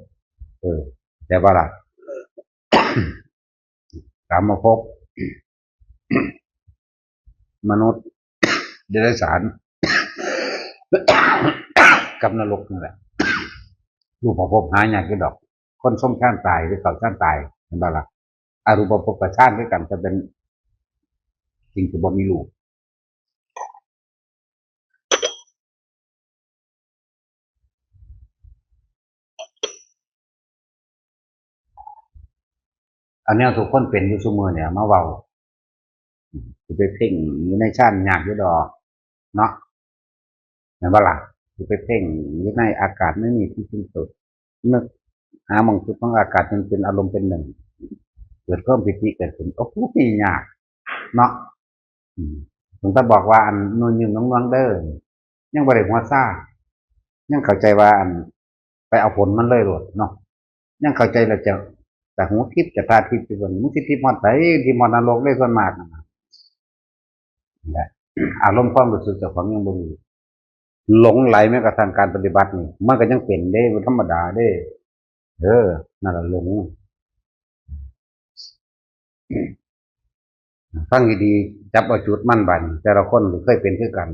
เออ แต่ว่าล่ะ กามภพ มนุษย์ เดรัจฉาน กับนรกนั่นแหละ รูปภพหายากอยู่ดอก คนทรงฌานตายหรือเข้าฌานตาย เห็นบ่ล่ะ อรูปภพกับฌานคือกัน จะเป็นสิ่งที่บ่มีรูป อันเนี้ยทุกคนเป็นอยู่ซุมื้อเนี่ย มาเว้า สิไปเพ่งอยู่ในฌานยากอยู่ดอก เนาะ แม่นบ่ล่ะ สิไปเพ่งอยู่ในอากาศไม่มีที่สิ้นสุด นึกหาหม่องสุดของอากาศจนเป็นอารมณ์เป็นหนึ่ง เกิดความปีติเกิดขึ้น โอ้โห ยาก เนาะ อืม ผมก็บอกว่าอันนู่นนี่น้องๆเด้อ ยังบ่ได้หัวซ่า ยังเข้าใจว่าอัน ไปเอาผลมันเลยโลดเนาะ ยังเข้าใจแล้วจะ จะหูทิพย์จะตาทิพย์อยู่บน มันสิทิพย์ฮอดไส ทิพย์ฮอดนรกเลยส่วนมากนั่นน่ะ นั่นแหละ อารมณ์ความรู้สึกเจ้าของยังบ่รู้ หลงไหลแม้กระทั่งการปฏิบัตินี่ มันก็ยังเป็นเด้ บ่ธรรมดาเด้ เออ นั่นล่ะหลง ฟังดีๆ จับเอาจุดมันบัดนี้ แต่ละคนก็เคยเป็นคือกัน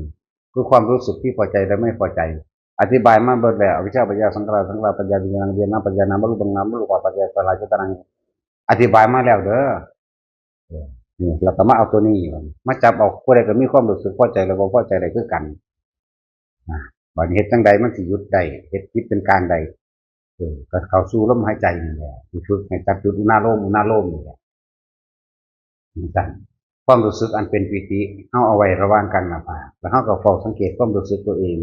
คือความรู้สึกที่พอใจและไม่พอใจ อธิบายมาเบิดแล้ว อวิชชาปัจจยาสังขาร สังขารปัจจยาวิญญาณ วิญญาณปัจจยานามรูปัง นามรูปปัจจยาสลายเจตนา อธิบายมาแล้วเด้อ เออ นี่ แล้วก็มาเอาตัวนี้ มาจับเอา ผู้ใดก็มีความรู้สึกพอใจและบ่พอใจได้คือกัน นะ บัดนี้เฮ็ดจั่งใดมันสิหยุดได้ เฮ็ดจิตเป็นกลางได้ เออ ก็เข้าสู่ลมหายใจนี่แหละ สิฝึกให้จับจุดอุณาโลม อุณาโลมนี่แหละ จั่งซั้น ความรู้สึกอันเป็นปีติ เฮาเอาไว้ระหว่างกลางหน้าผาก แล้วเฮาก็เฝ้าสังเกตความรู้สึกตัวเอง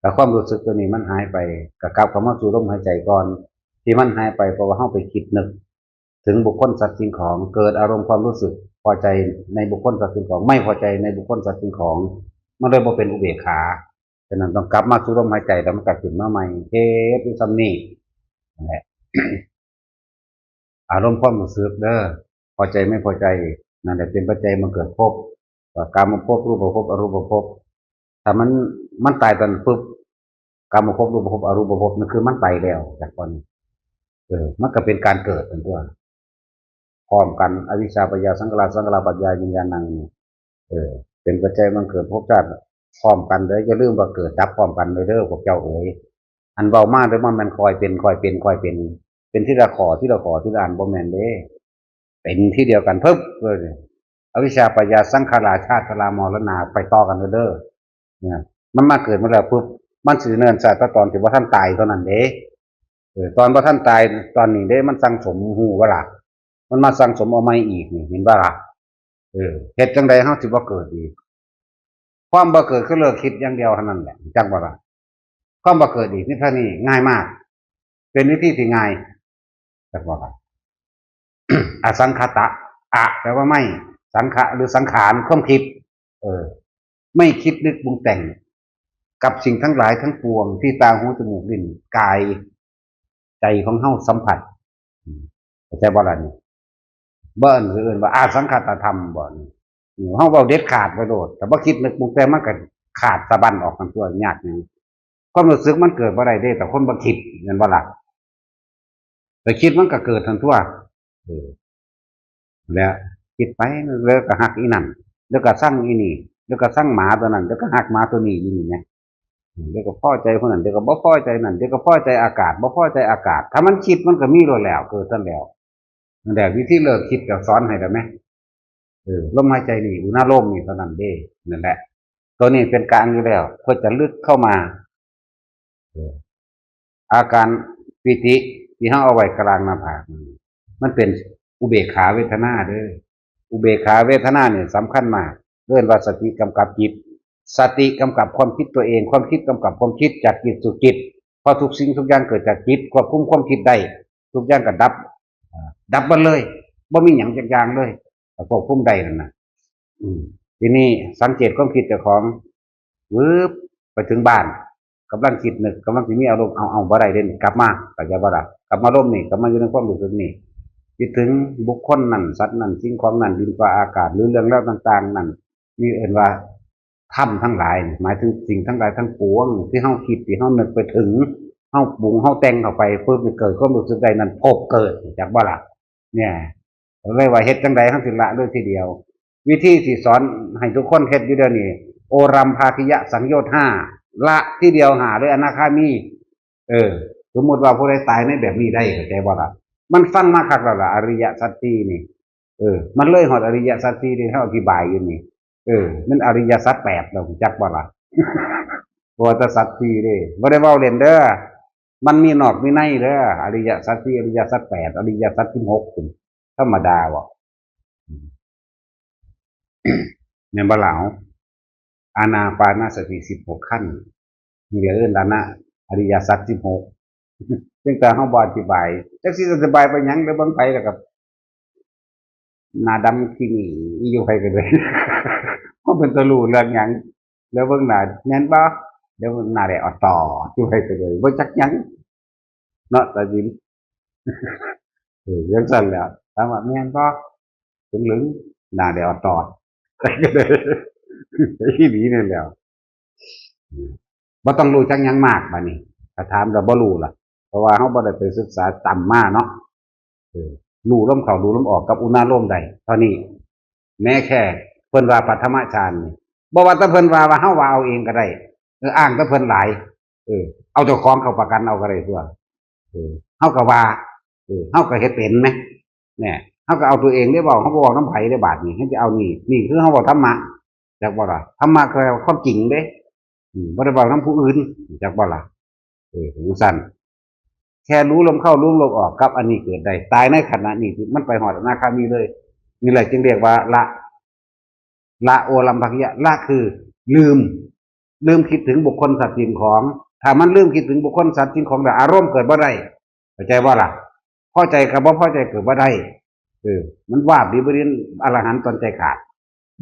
ถ้าความรู้สึกตัวนี้มันหายไป ก็กลับเข้ามาสู่ลมหายใจก่อน ที่มันหายไปเพราะว่าเฮาไปคิดนึกถึงบุคคลสัตว์สิ่งของ เกิดอารมณ์ความรู้สึกพอใจในบุคคลสัตว์สิ่งของ ไม่พอใจในบุคคลสัตว์สิ่งของ มันเลยบ่เป็นอุเบกขา ฉะนั้นต้องกลับมาสู่ลมหายใจ แล้วมันก็ขึ้นมาใหม่ เฮ็ดอยู่ส่ำนี้นั่นแหละ อารมณ์ความรู้สึกเด้อ พอใจไม่พอใจ นั่นแหละเป็นปัจจัยมาเกิดภพ กามภพ รูปภพ อรูปภพ ถ้ามัน มันตายตอนนั้นปุ๊บ กามภพ รูปภพ อรูปภพ นั่นคือมันไปแล้วจากตอนนี้ เออ มันก็เป็นการเกิดเป็นตัว พร้อมกัน อวิชชาปัจจยาสังขารา สังขาราปัจจยาวิญญาณังนี่ เออ เป็นปัจจัยมันเกิดภพชาติพร้อมกันเด้อ อย่าลืมว่าเกิดดับพร้อมกันเลยเด้อ พวกเจ้าเอ๋ย อันเว้ามาเด้อ มันแม่นค่อยเป็น ค่อยเป็น ค่อยเป็น เป็นทีละข้อ ทีละข้อ ทีละอัน บ่แม่นเด้ เป็นทีเดียวกัน ปึ๊บ เลย อวิชชาปัจจยาสังขารา ชาติ ชรา มรณะ ไปต่อกันเลยเด้อ เนี่ย มันมาเกิดมาแล้วปุ๊บ มันสิเนินชาติตอนที่บ่ทันตายเท่านั้นเด้ เออ ตอนบ่ทันตาย ตอนนี้เด้ มันสั่งสม ฮู้บ่ล่ะ มันมาสั่งสมเอาใหม่อีกนี่ เห็นบ่ล่ะ เออ เฮ็ดจั่งใดเฮาสิบ่เกิดอีก ความบ่เกิดคือเลิกคิดอย่างเดียวเท่านั้นแหละ จักบ่ล่ะ ความบ่เกิดอีกนี่เท่านี้ ง่ายมาก เป็นวิธีที่ง่าย จักบ่ล่ะ อสังขตะ อะ แปลว่าไม่ สังขะ หรือสังขาร ความคิด เออ ไม่คิดนึกปรุงแต่ง กับสิ่งทั้งหลายทั้งปวงที่ตา หู จมูก ลิ้น กาย ใจของเฮาสัมผัส อืม เข้าใจบ่ล่ะนี่ บ่เอิ้น เอิ้นว่าอสังขตธรรมบ่นี่ อืม เฮาเว้าเด็ดขาดไปโลด แต่บ่คิดนึกปรุงแต่งมันก็ขาดสะบั้นออกกันตัวยากหยัง ความรู้สึกมันเกิดบ่ได้เด้ แต่คนบ่คิด แม่นบ่ล่ะ แต่คิดมันก็เกิดทันทั่ว เออ และคิดไป แล้วก็ฮักอีนั่น แล้วก็ซังอีนี่ แล้วก็ซังหมาตัวนั้น แล้วก็ฮักหมาตัวนี้อยู่นี่ไง เดี๋ยวก็พอใจคนนั้น เดี๋ยวก็บ่พอใจนั่น เดี๋ยวก็พอใจอากาศ บ่พอใจอากาศ ถ้ามันคิดมันก็มีโลดแล้ว เกิดทันแล้ว นั่นแหละ วิธีเลิกคิดก็สอนให้แล้วแหม เออ ลมหายใจนี่ อุณาโลมนี่เท่านั้นเด้ นั่นแหละ ตัวนี้เป็นกลางอยู่แล้ว เพื่อจะลึกเข้ามา เออ อาการปีติที่เฮาเอาไว้กลางหน้าผากนี่ มันเป็นอุเบกขาเวทนาเด้อ อุเบกขาเวทนาเนี่ยสำคัญมาก เรียกว่าสติกำกับจิต สติกำกับความคิดตัวเอง ความคิดกำกับความคิด จากจิตสู่จิต เพราะทุกสิ่งทุกอย่างเกิดจากจิต ควบคุมความคิดได้ ทุกอย่างก็ดับ อ่า ดับหมดเลย บ่มีหยังจักอย่างเลย ถ้าควบคุมได้นั่นน่ะ อืม ทีนี้สังเกตความคิดเจ้าของ วืบ ไปถึงบ้าน กำลังคิดนึก กำลังสิมีอารมณ์ เอา เอา บ่ได้เด้นี่ กลับมา เข้าใจบ่ล่ะ กลับมาลมนี่ กลับมาอยู่ในความรู้สึกนี่ คิดถึงบุคคลนั่น สัตว์นั่น สิ่งของนั่น ดินฟ้าอากาศ หรือเรื่องราวต่างๆ นั่น นี่เอิ้นว่า ธรรมทั้งหลายนี่ หมายถึงสิ่งทั้งหลายทั้งปวง ที่เฮาคิด ที่เฮานึกไปถึง เฮาปรุง เฮาแต่งเข้าไปปุ๊บ นี่เกิดความรู้สึกได้นั่น ภพเกิด จักบ่ล่ะ เนี่ย เลยว่าเฮ็ดจั่งใด๋เฮาสิละเลยทีเดียว วิธีที่สอนให้ทุกคนเฮ็ดอยู่เดี๋ยวนี้ โอรัมภาคิยะสังโยชน์ห้า ละทีเดียวห้าเลย อนาคามี เออ สมมุติว่าผู้ใดตายในแบบนี้ได้ เข้าใจบ่ล่ะ มันฟังมาคักแล้วล่ะ อริยสัจสี่นี่ เออ มันเลยฮอดอริยสัจสี่ที่เฮาอธิบายอยู่นี่ เออ มันอริยสัจแปดแล้ว รู้จักบ่ล่ะ บ่ว่าแต่สัจสี่เด้ บ่ได้เว้าเล่นเด้อ มันมีนอกมีในเด้อ อริยสัจสี่ อริยสัจแปด อริยสัจสิบหก พุ้น ธรรมดาบ่ แม่นบ่ล่ะ อานาปานสติสิบหกขั้น นี่เรียกเอิ้นอานา อริยสัจสิบหก จั่งแต่เฮาบ่อธิบาย จักสิอธิบายไปหยัง เดี๋ยวเบิ่งไปแล้วก็ หน้าดำขี้หนี้อยู่ไผก็ได้ บ่เป็นตาฮู้เรื่องหยัง แล้วเบิ่งหน้า แม่นบ่ เดี๋ยวหน้าแดงออดตอดอยู่ไผก็ได้ บ่จักหยัง เนาะ ตาสิน เออ จั่งซั้นแหล้ว ถามว่าแม่นบ่ ถึงเหลือง หน้าแดงออดตอด ไผก็ได้ อีหลีนั่นแหล้ว บ่ต้องรู้จักหยังมากบัดนี้ ถ้าถามแล้วบ่รู้ล่ะ เพราะว่าเฮาบ่ได้ไปศึกษาธรรมมาเนาะ เออ รู้ลมเข้ารู้ลมออกกับอุณาโลมได้เท่านี้ แม้แค่เพิ่นว่าปฐมฌานนี่ บ่ว่าแต่เพิ่นว่า ว่าเฮาว่าเอาเองก็ได้ เออ อ้างแต่เพิ่นหลาย เออ เอาเจ้าของเข้าประกันเอาก็ได้ตั่ว เออ เฮาก็ว่า เออ เฮาก็เฮ็ดเป็นแหม เนี่ย เฮาก็เอาตัวเองได้เว้า เฮาบ่เว้านำไผได้บาดนี้ เฮาสิเอานี่ นี่คือเฮาเว้าธรรมะ จักบ่ล่ะ ธรรมะคือความจริงเด้ อืม บ่ได้เว้านำผู้อื่น จักบ่ล่ะ เออ จั่งซั้น แค่รู้ลมเข้ารู้ลมออกกับอันนี้เกิดได้ ตายในขณะนี้ มันไปฮอดอนาคามีเลย นี่แหละจึงเรียกว่าละ ละโอรัมภคิยะ ละคือลืม ลืมคิดถึงบุคคลสัตว์สิ่งของ ถ้ามันลืมคิดถึงบุคคลสัตว์สิ่งของแล้ว อารมณ์เกิดบ่ได้ เข้าใจบ่ล่ะ? พอใจกับบ่พอใจเกิดบ่ได้ เออ มันวาบดีบ่ดี อรหันต์ตอนใจขาด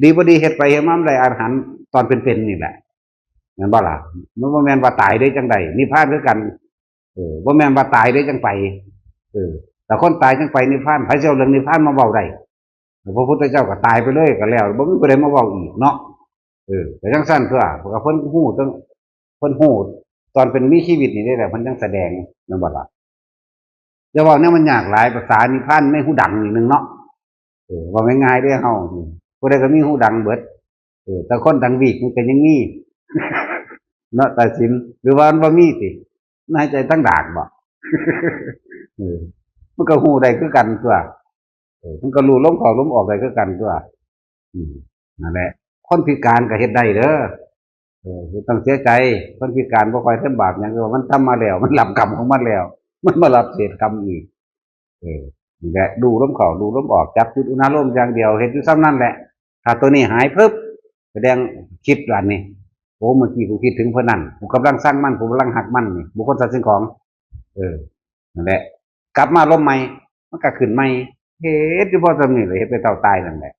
ดีบ่ดีเฮ็ดไปเฮ็ดมามันได้อรหันต์ตอนเป็นๆนี่แหละ แม่นบ่ล่ะ? มันบ่แม่นว่าตายได้จังใด นิพพานคือกัน เออ บ่แม่นว่าตายได้จังไป เออ แต่คนตายจังไปนิพพาน ไผสิเอาเรื่องนิพพานมาเว้าได้? พระพุทธเจ้าก็ตายไปเลยก็แล้ว บ่มีผู้ใดมาเว้าอีกเนาะ เออ แต่จังซั่นตัว เพราะว่าเพิ่นฮู้ตั้ง เพิ่นฮู้ตอนเป็นมีชีวิตนี่เด้แหละ เพิ่นจังแสดง แม่นบ่ล่ะ? จะเว้าแนวมันยากหลาย ภาษานิพพานในหูดังนี่หนึ่งเนาะ เออ เว้าง่ายๆเด้เฮา ผู้ใดก็มีหูดังเบิด เออ แต่คนดังวีกมันก็ยังมี เนาะ ตาสิน หรือว่ามันบ่มีติ มันหายใจทางดากบ่? เออ มันก็ฮู้ได้คือกันตัว เออ มันก็รู้ลมเข้าลมออกได้คือกันตัว อืม นั่นแหละ คนพิการก็เฮ็ดได้เด้อ เออ บ่ต้องเสียใจ คนพิการบ่ค่อยทำบาปหยัง คือว่ามันทำมาแล้ว มันรับกรรมของมันแล้ว มันมารับเศษกรรมอีก เออ นี่แหละ ดูลมเข้า ดูลมออก จับจุดอุณาโลมอย่างเดียว เฮ็ดอยู่ส่ำนั้นแหละ ถ้าตัวนี้หายปึ๊บ แสดงคิดอันนี้ โอ้ เมื่อกี้กูคิดถึงเพิ่นนั่น กูกำลังซังมัน กูกำลังฮักมันนี่ บุคคลสัตว์สิ่งของ เออ นั่นแหละ กลับมาลมใหม่ มันก็ขึ้นใหม่ เฮ็ดอยู่พอส่ำนี้แหละ เฮ็ดไปเท่าตายนั่นแหละ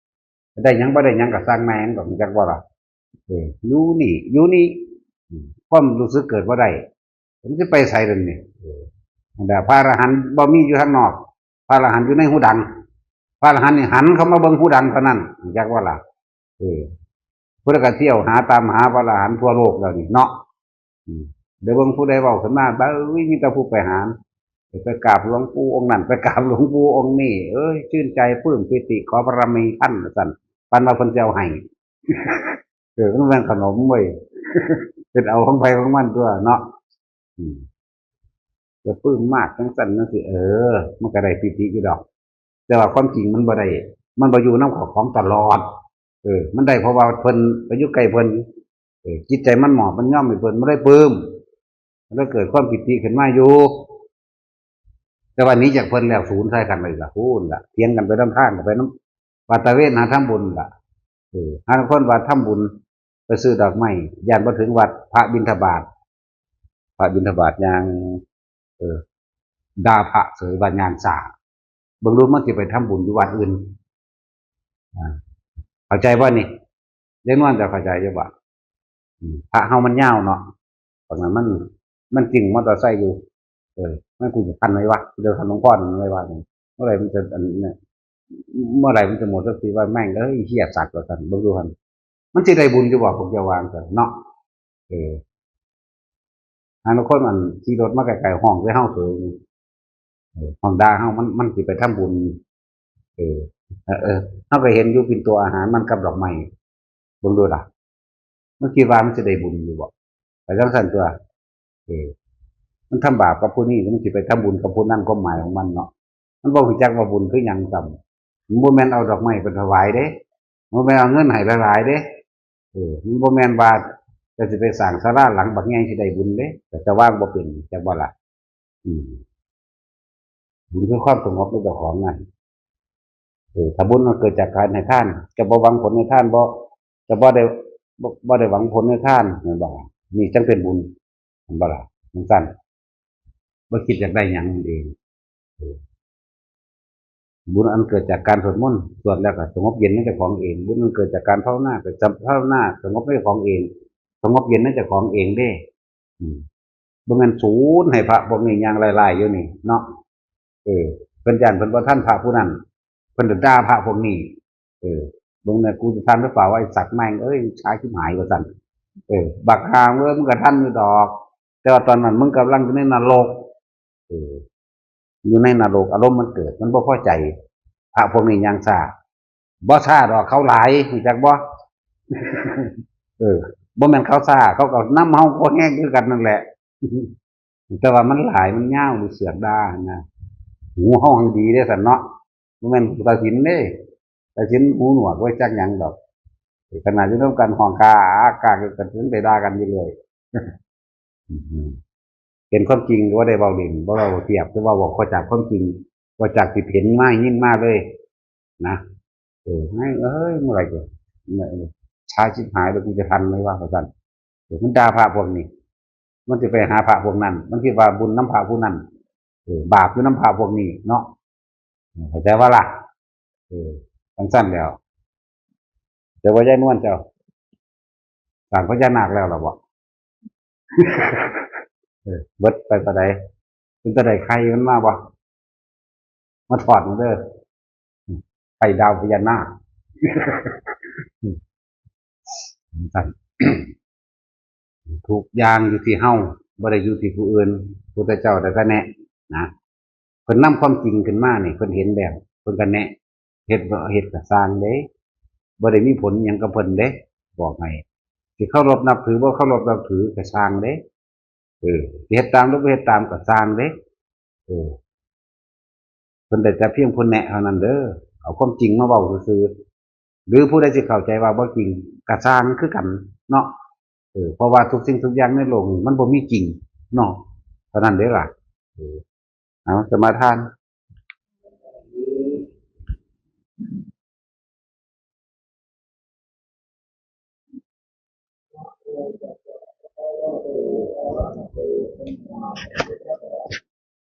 ได้หยังบ่ได้หยังก็ซ่างแม่งดอก จักบ่ล่ะ เออ อยู่นี่ อยู่นี่ อืม ความรู้สึกเกิดบ่ได้ มันสิไปไสล่ะนี่ เออ นั่นแหละ พระอรหันต์บ่มีอยู่ทางนอก พระอรหันต์อยู่ในหูดัง พระอรหันต์นี่หันเข้ามาเบิ่งหูดังเท่านั้น จักบ่ล่ะ เออ เพิ่นก็เที่ยวหาตามหาพระอรหันต์ทั่วโลกแล้วนี่เนาะ อืม เดี๋ยวเบิ่งผู้ใดเว้าขึ้นมา เบ้ย มีแต่ผู้ไปหา ไปกราบหลวงปู่องค์นั้น ไปกราบหลวงปู่องค์นี้ เอ้ย ชื่นใจปลื้มปีติ ขอบารมีท่าน ว่าซั่น ปานว่าเพิ่นสิเอาให้ เออ มันแม่นขนมเว้ย เป็นเอาของไผของมันตัวเนาะ อืม จะปลื้มมากจังซั่นจังซี่ เออ มันก็ได้ปีติอยู่ดอก แต่ว่าความจริงมันบ่ได้ มันบ่อยู่นำเข้าของตลอด เออ มันได้เพราะว่าเพิ่นไปอยู่ใกล้เพิ่น เออ จิตใจมันมอบ มันยอมให้เพิ่น มันเลยปลื้ม มันเลยเกิดความปีติขึ้นมาอยู่ แต่ว่าหนีจากเพิ่นแล้วสูญใส่กันเลยล่ะ พู้นล่ะ เถียงกันไปนำทาง ไปนำ ว่าตระเวนหาทำบุญล่ะ เออ หาคนว่าทำบุญ ไปซื้อดอกไม้ ย่านบ่ถึงวัด พระบิณฑบาต พระบิณฑบาตย่าง เออ ด่าพระเสย ว่าย่างช้า เบิ่งดูมันสิไปทำบุญอยู่วัดอื่น อ่า เข้าใจบ่นี่? ยายนวลจะเข้าใจอยู่บ่? อืม พระเฮามันยาวเนาะ ตอนนั้นมัน มันซิ่งมอเตอร์ไซค์อยู่ เออ มันกูจะทันไหมวะ เดี๋ยวทันหลวงพ่อหน่อยว่า เมื่อไหร่มันจะ อันนี้เนี่ย เมื่อไหร่มันจะหมดสักทีว่า แม่งเอ้ย เหี้ยสัตว์ ว่าซั่น เบิ่งดูหั่น มันสิได้บุญอยู่บ่ พวกเจ้าว่าซั่นเนาะ เออ หาลางคนมันขี่รถมาใกล้ๆ ฮ้องใส่เฮาเสยนี่ เออ ฮ้องด่าเฮา มัน มันสิไปทำบุญ เออ เออ เออ เฮาก็เห็นอยู่เป็นตัวอาหารมันกับดอกไม้ เบิ่งดูล่ะ มันคิดว่ามันสิได้บุญอยู่บ่? ไปจั่งซั้นตั่ว เออ มันทำบาปกับผู้นี้ มันสิไปทำบุญกับผู้นั้น ความหมายของมันเนาะ มันบ่รู้จักว่าบุญคือหยังซ้ำ มันบ่แม่นเอาดอกไม้ไปถวายเด้ มันบ่แม่นเอาเงินให้หลายๆเด้ เออ มันบ่แม่นว่าจะสิไปสร้างศาลาหลังบักใหญ่สิได้บุญเด้ แต่จะวางบ่เป็น จักบ่ล่ะ อืม บุญคือความสงบในเจ้าของนั่น เออ ถ้าบุญมันเกิดจากการให้ทาน จะบ่หวังผลในทาน บ่ จะบ่ได้ บ่ บ่ได้หวังผลในทาน แม่นบ่ล่ะ? นี่จั่งเป็นบุญ แม่นบ่ล่ะ? จั่งซั้น บ่คิดอยากได้หยังนั่นเอง เออ บุญอันเกิดจากการสวดมนต์ สวดแล้วก็สงบเย็นในเจ้าของเอง บุญอันเกิดจากการภาวนา ก็จะภาวนาสงบในเจ้าของเอง สงบเย็นในเจ้าของเองเด้ อืม บ่แม่นสูนให้พระพวกนี้ย่างไล่ๆอยู่นี่เนาะ เออ เพิ่นย้านเพิ่นบ่ทันพระผู้นั้น เพิ่นด่าพระพวกนี้ เออ เบิ่งแน่ กูจะทันหรือเปล่าว่า ไอ้สัตว์แม่งเอ้ย ช้าชิบหาย ว่าซั่น เออ บักห่าเอ้ย มึงก็ทันอยู่ดอก แต่ว่าตอนนั้นมึงกำลังอยู่ในนรก เออ อยู่ในนรก อารมณ์มันเกิด มันบ่พอใจ พระพวกนี้ย่างช้า บ่ช้าดอก เขาหลาย รู้จักบ่? เออ บ่แม่นเขาช้า เขาก็นำเฮาพอแฮงคือกันนั่นแหละ แต่ว่ามันหลาย มันยาว หรือเสือกด่าหั่นนะ หูเฮาหังดีเด้ซั่นเนาะ บ่แม่นตาสินเด้ ตาสินหูหนวกไว้จักหยังดอก ขนาดอยู่นำกันฮ้องกากากากอยู่ ก็ยังได้ด่ากันอยู่เลย อืม เป็นความจริง บ่ได้เว้าเล่น บ่เว้าเทียบ แต่ว่าเว้าจากความจริง เว้าจากที่เห็นมา ยินมาเลยนะ เออ แม่งเอ้ย เมื่อไหร่จะ เออ ช้าชิบหายแล้ว กูจะทันไหมวะ ว่าซั่น เออ มันด่าพระพวกนี้ มันสิไปหาพระพวกนั้น มันสิว่าบุญนำพระผู้นั้น ออบาปอยู่นำพระพวกนี้เนาะ เข้าใจบ่ล่ะ เออจั่งซั้นแล้ว แต่ว่ายายนวลเจ้า สร้างพญานาคแล้วเหรอบ่ เออเบิดไปเท่าใด เป็นเท่าใด ไข่มันมาบ่ มาถอดมันเด้อ ไข่ดาวพญานาค จั่งซั้น ทุกอย่างอยู่ที่เฮา บ่ได้อยู่ที่ผู้อื่น พุทธเจ้าได้แต่แนะนะ เพิ่นนำความจริงขึ้นมานี่ เพิ่นเห็นแล้ว เพิ่นก็แนะ เฮ็ดบ่เฮ็ดก็ซ่างเด้ บ่ได้มีผลหยังกับเพิ่นเด้ บอกให้ สิเคารพนับถือ บ่เคารพนับถือก็ซ่างเด้ เออ สิเฮ็ดตามหรือบ่เฮ็ดตามก็ซ่างเด้ เออ เพิ่นได้แต่เพียงเพิ่นแนะเท่านั้นเด้อ เอาความจริงมาเว้าซื่อๆ หรือผู้ใดสิเข้าใจว่าบ่จริงก็ซ่างคือกันเนาะ เออ เพราะว่าทุกสิ่งทุกอย่างในโลกนี้มันบ่มีจริงเนาะ เท่านั้นเด้อล่ะ เออ เอาสมาทาน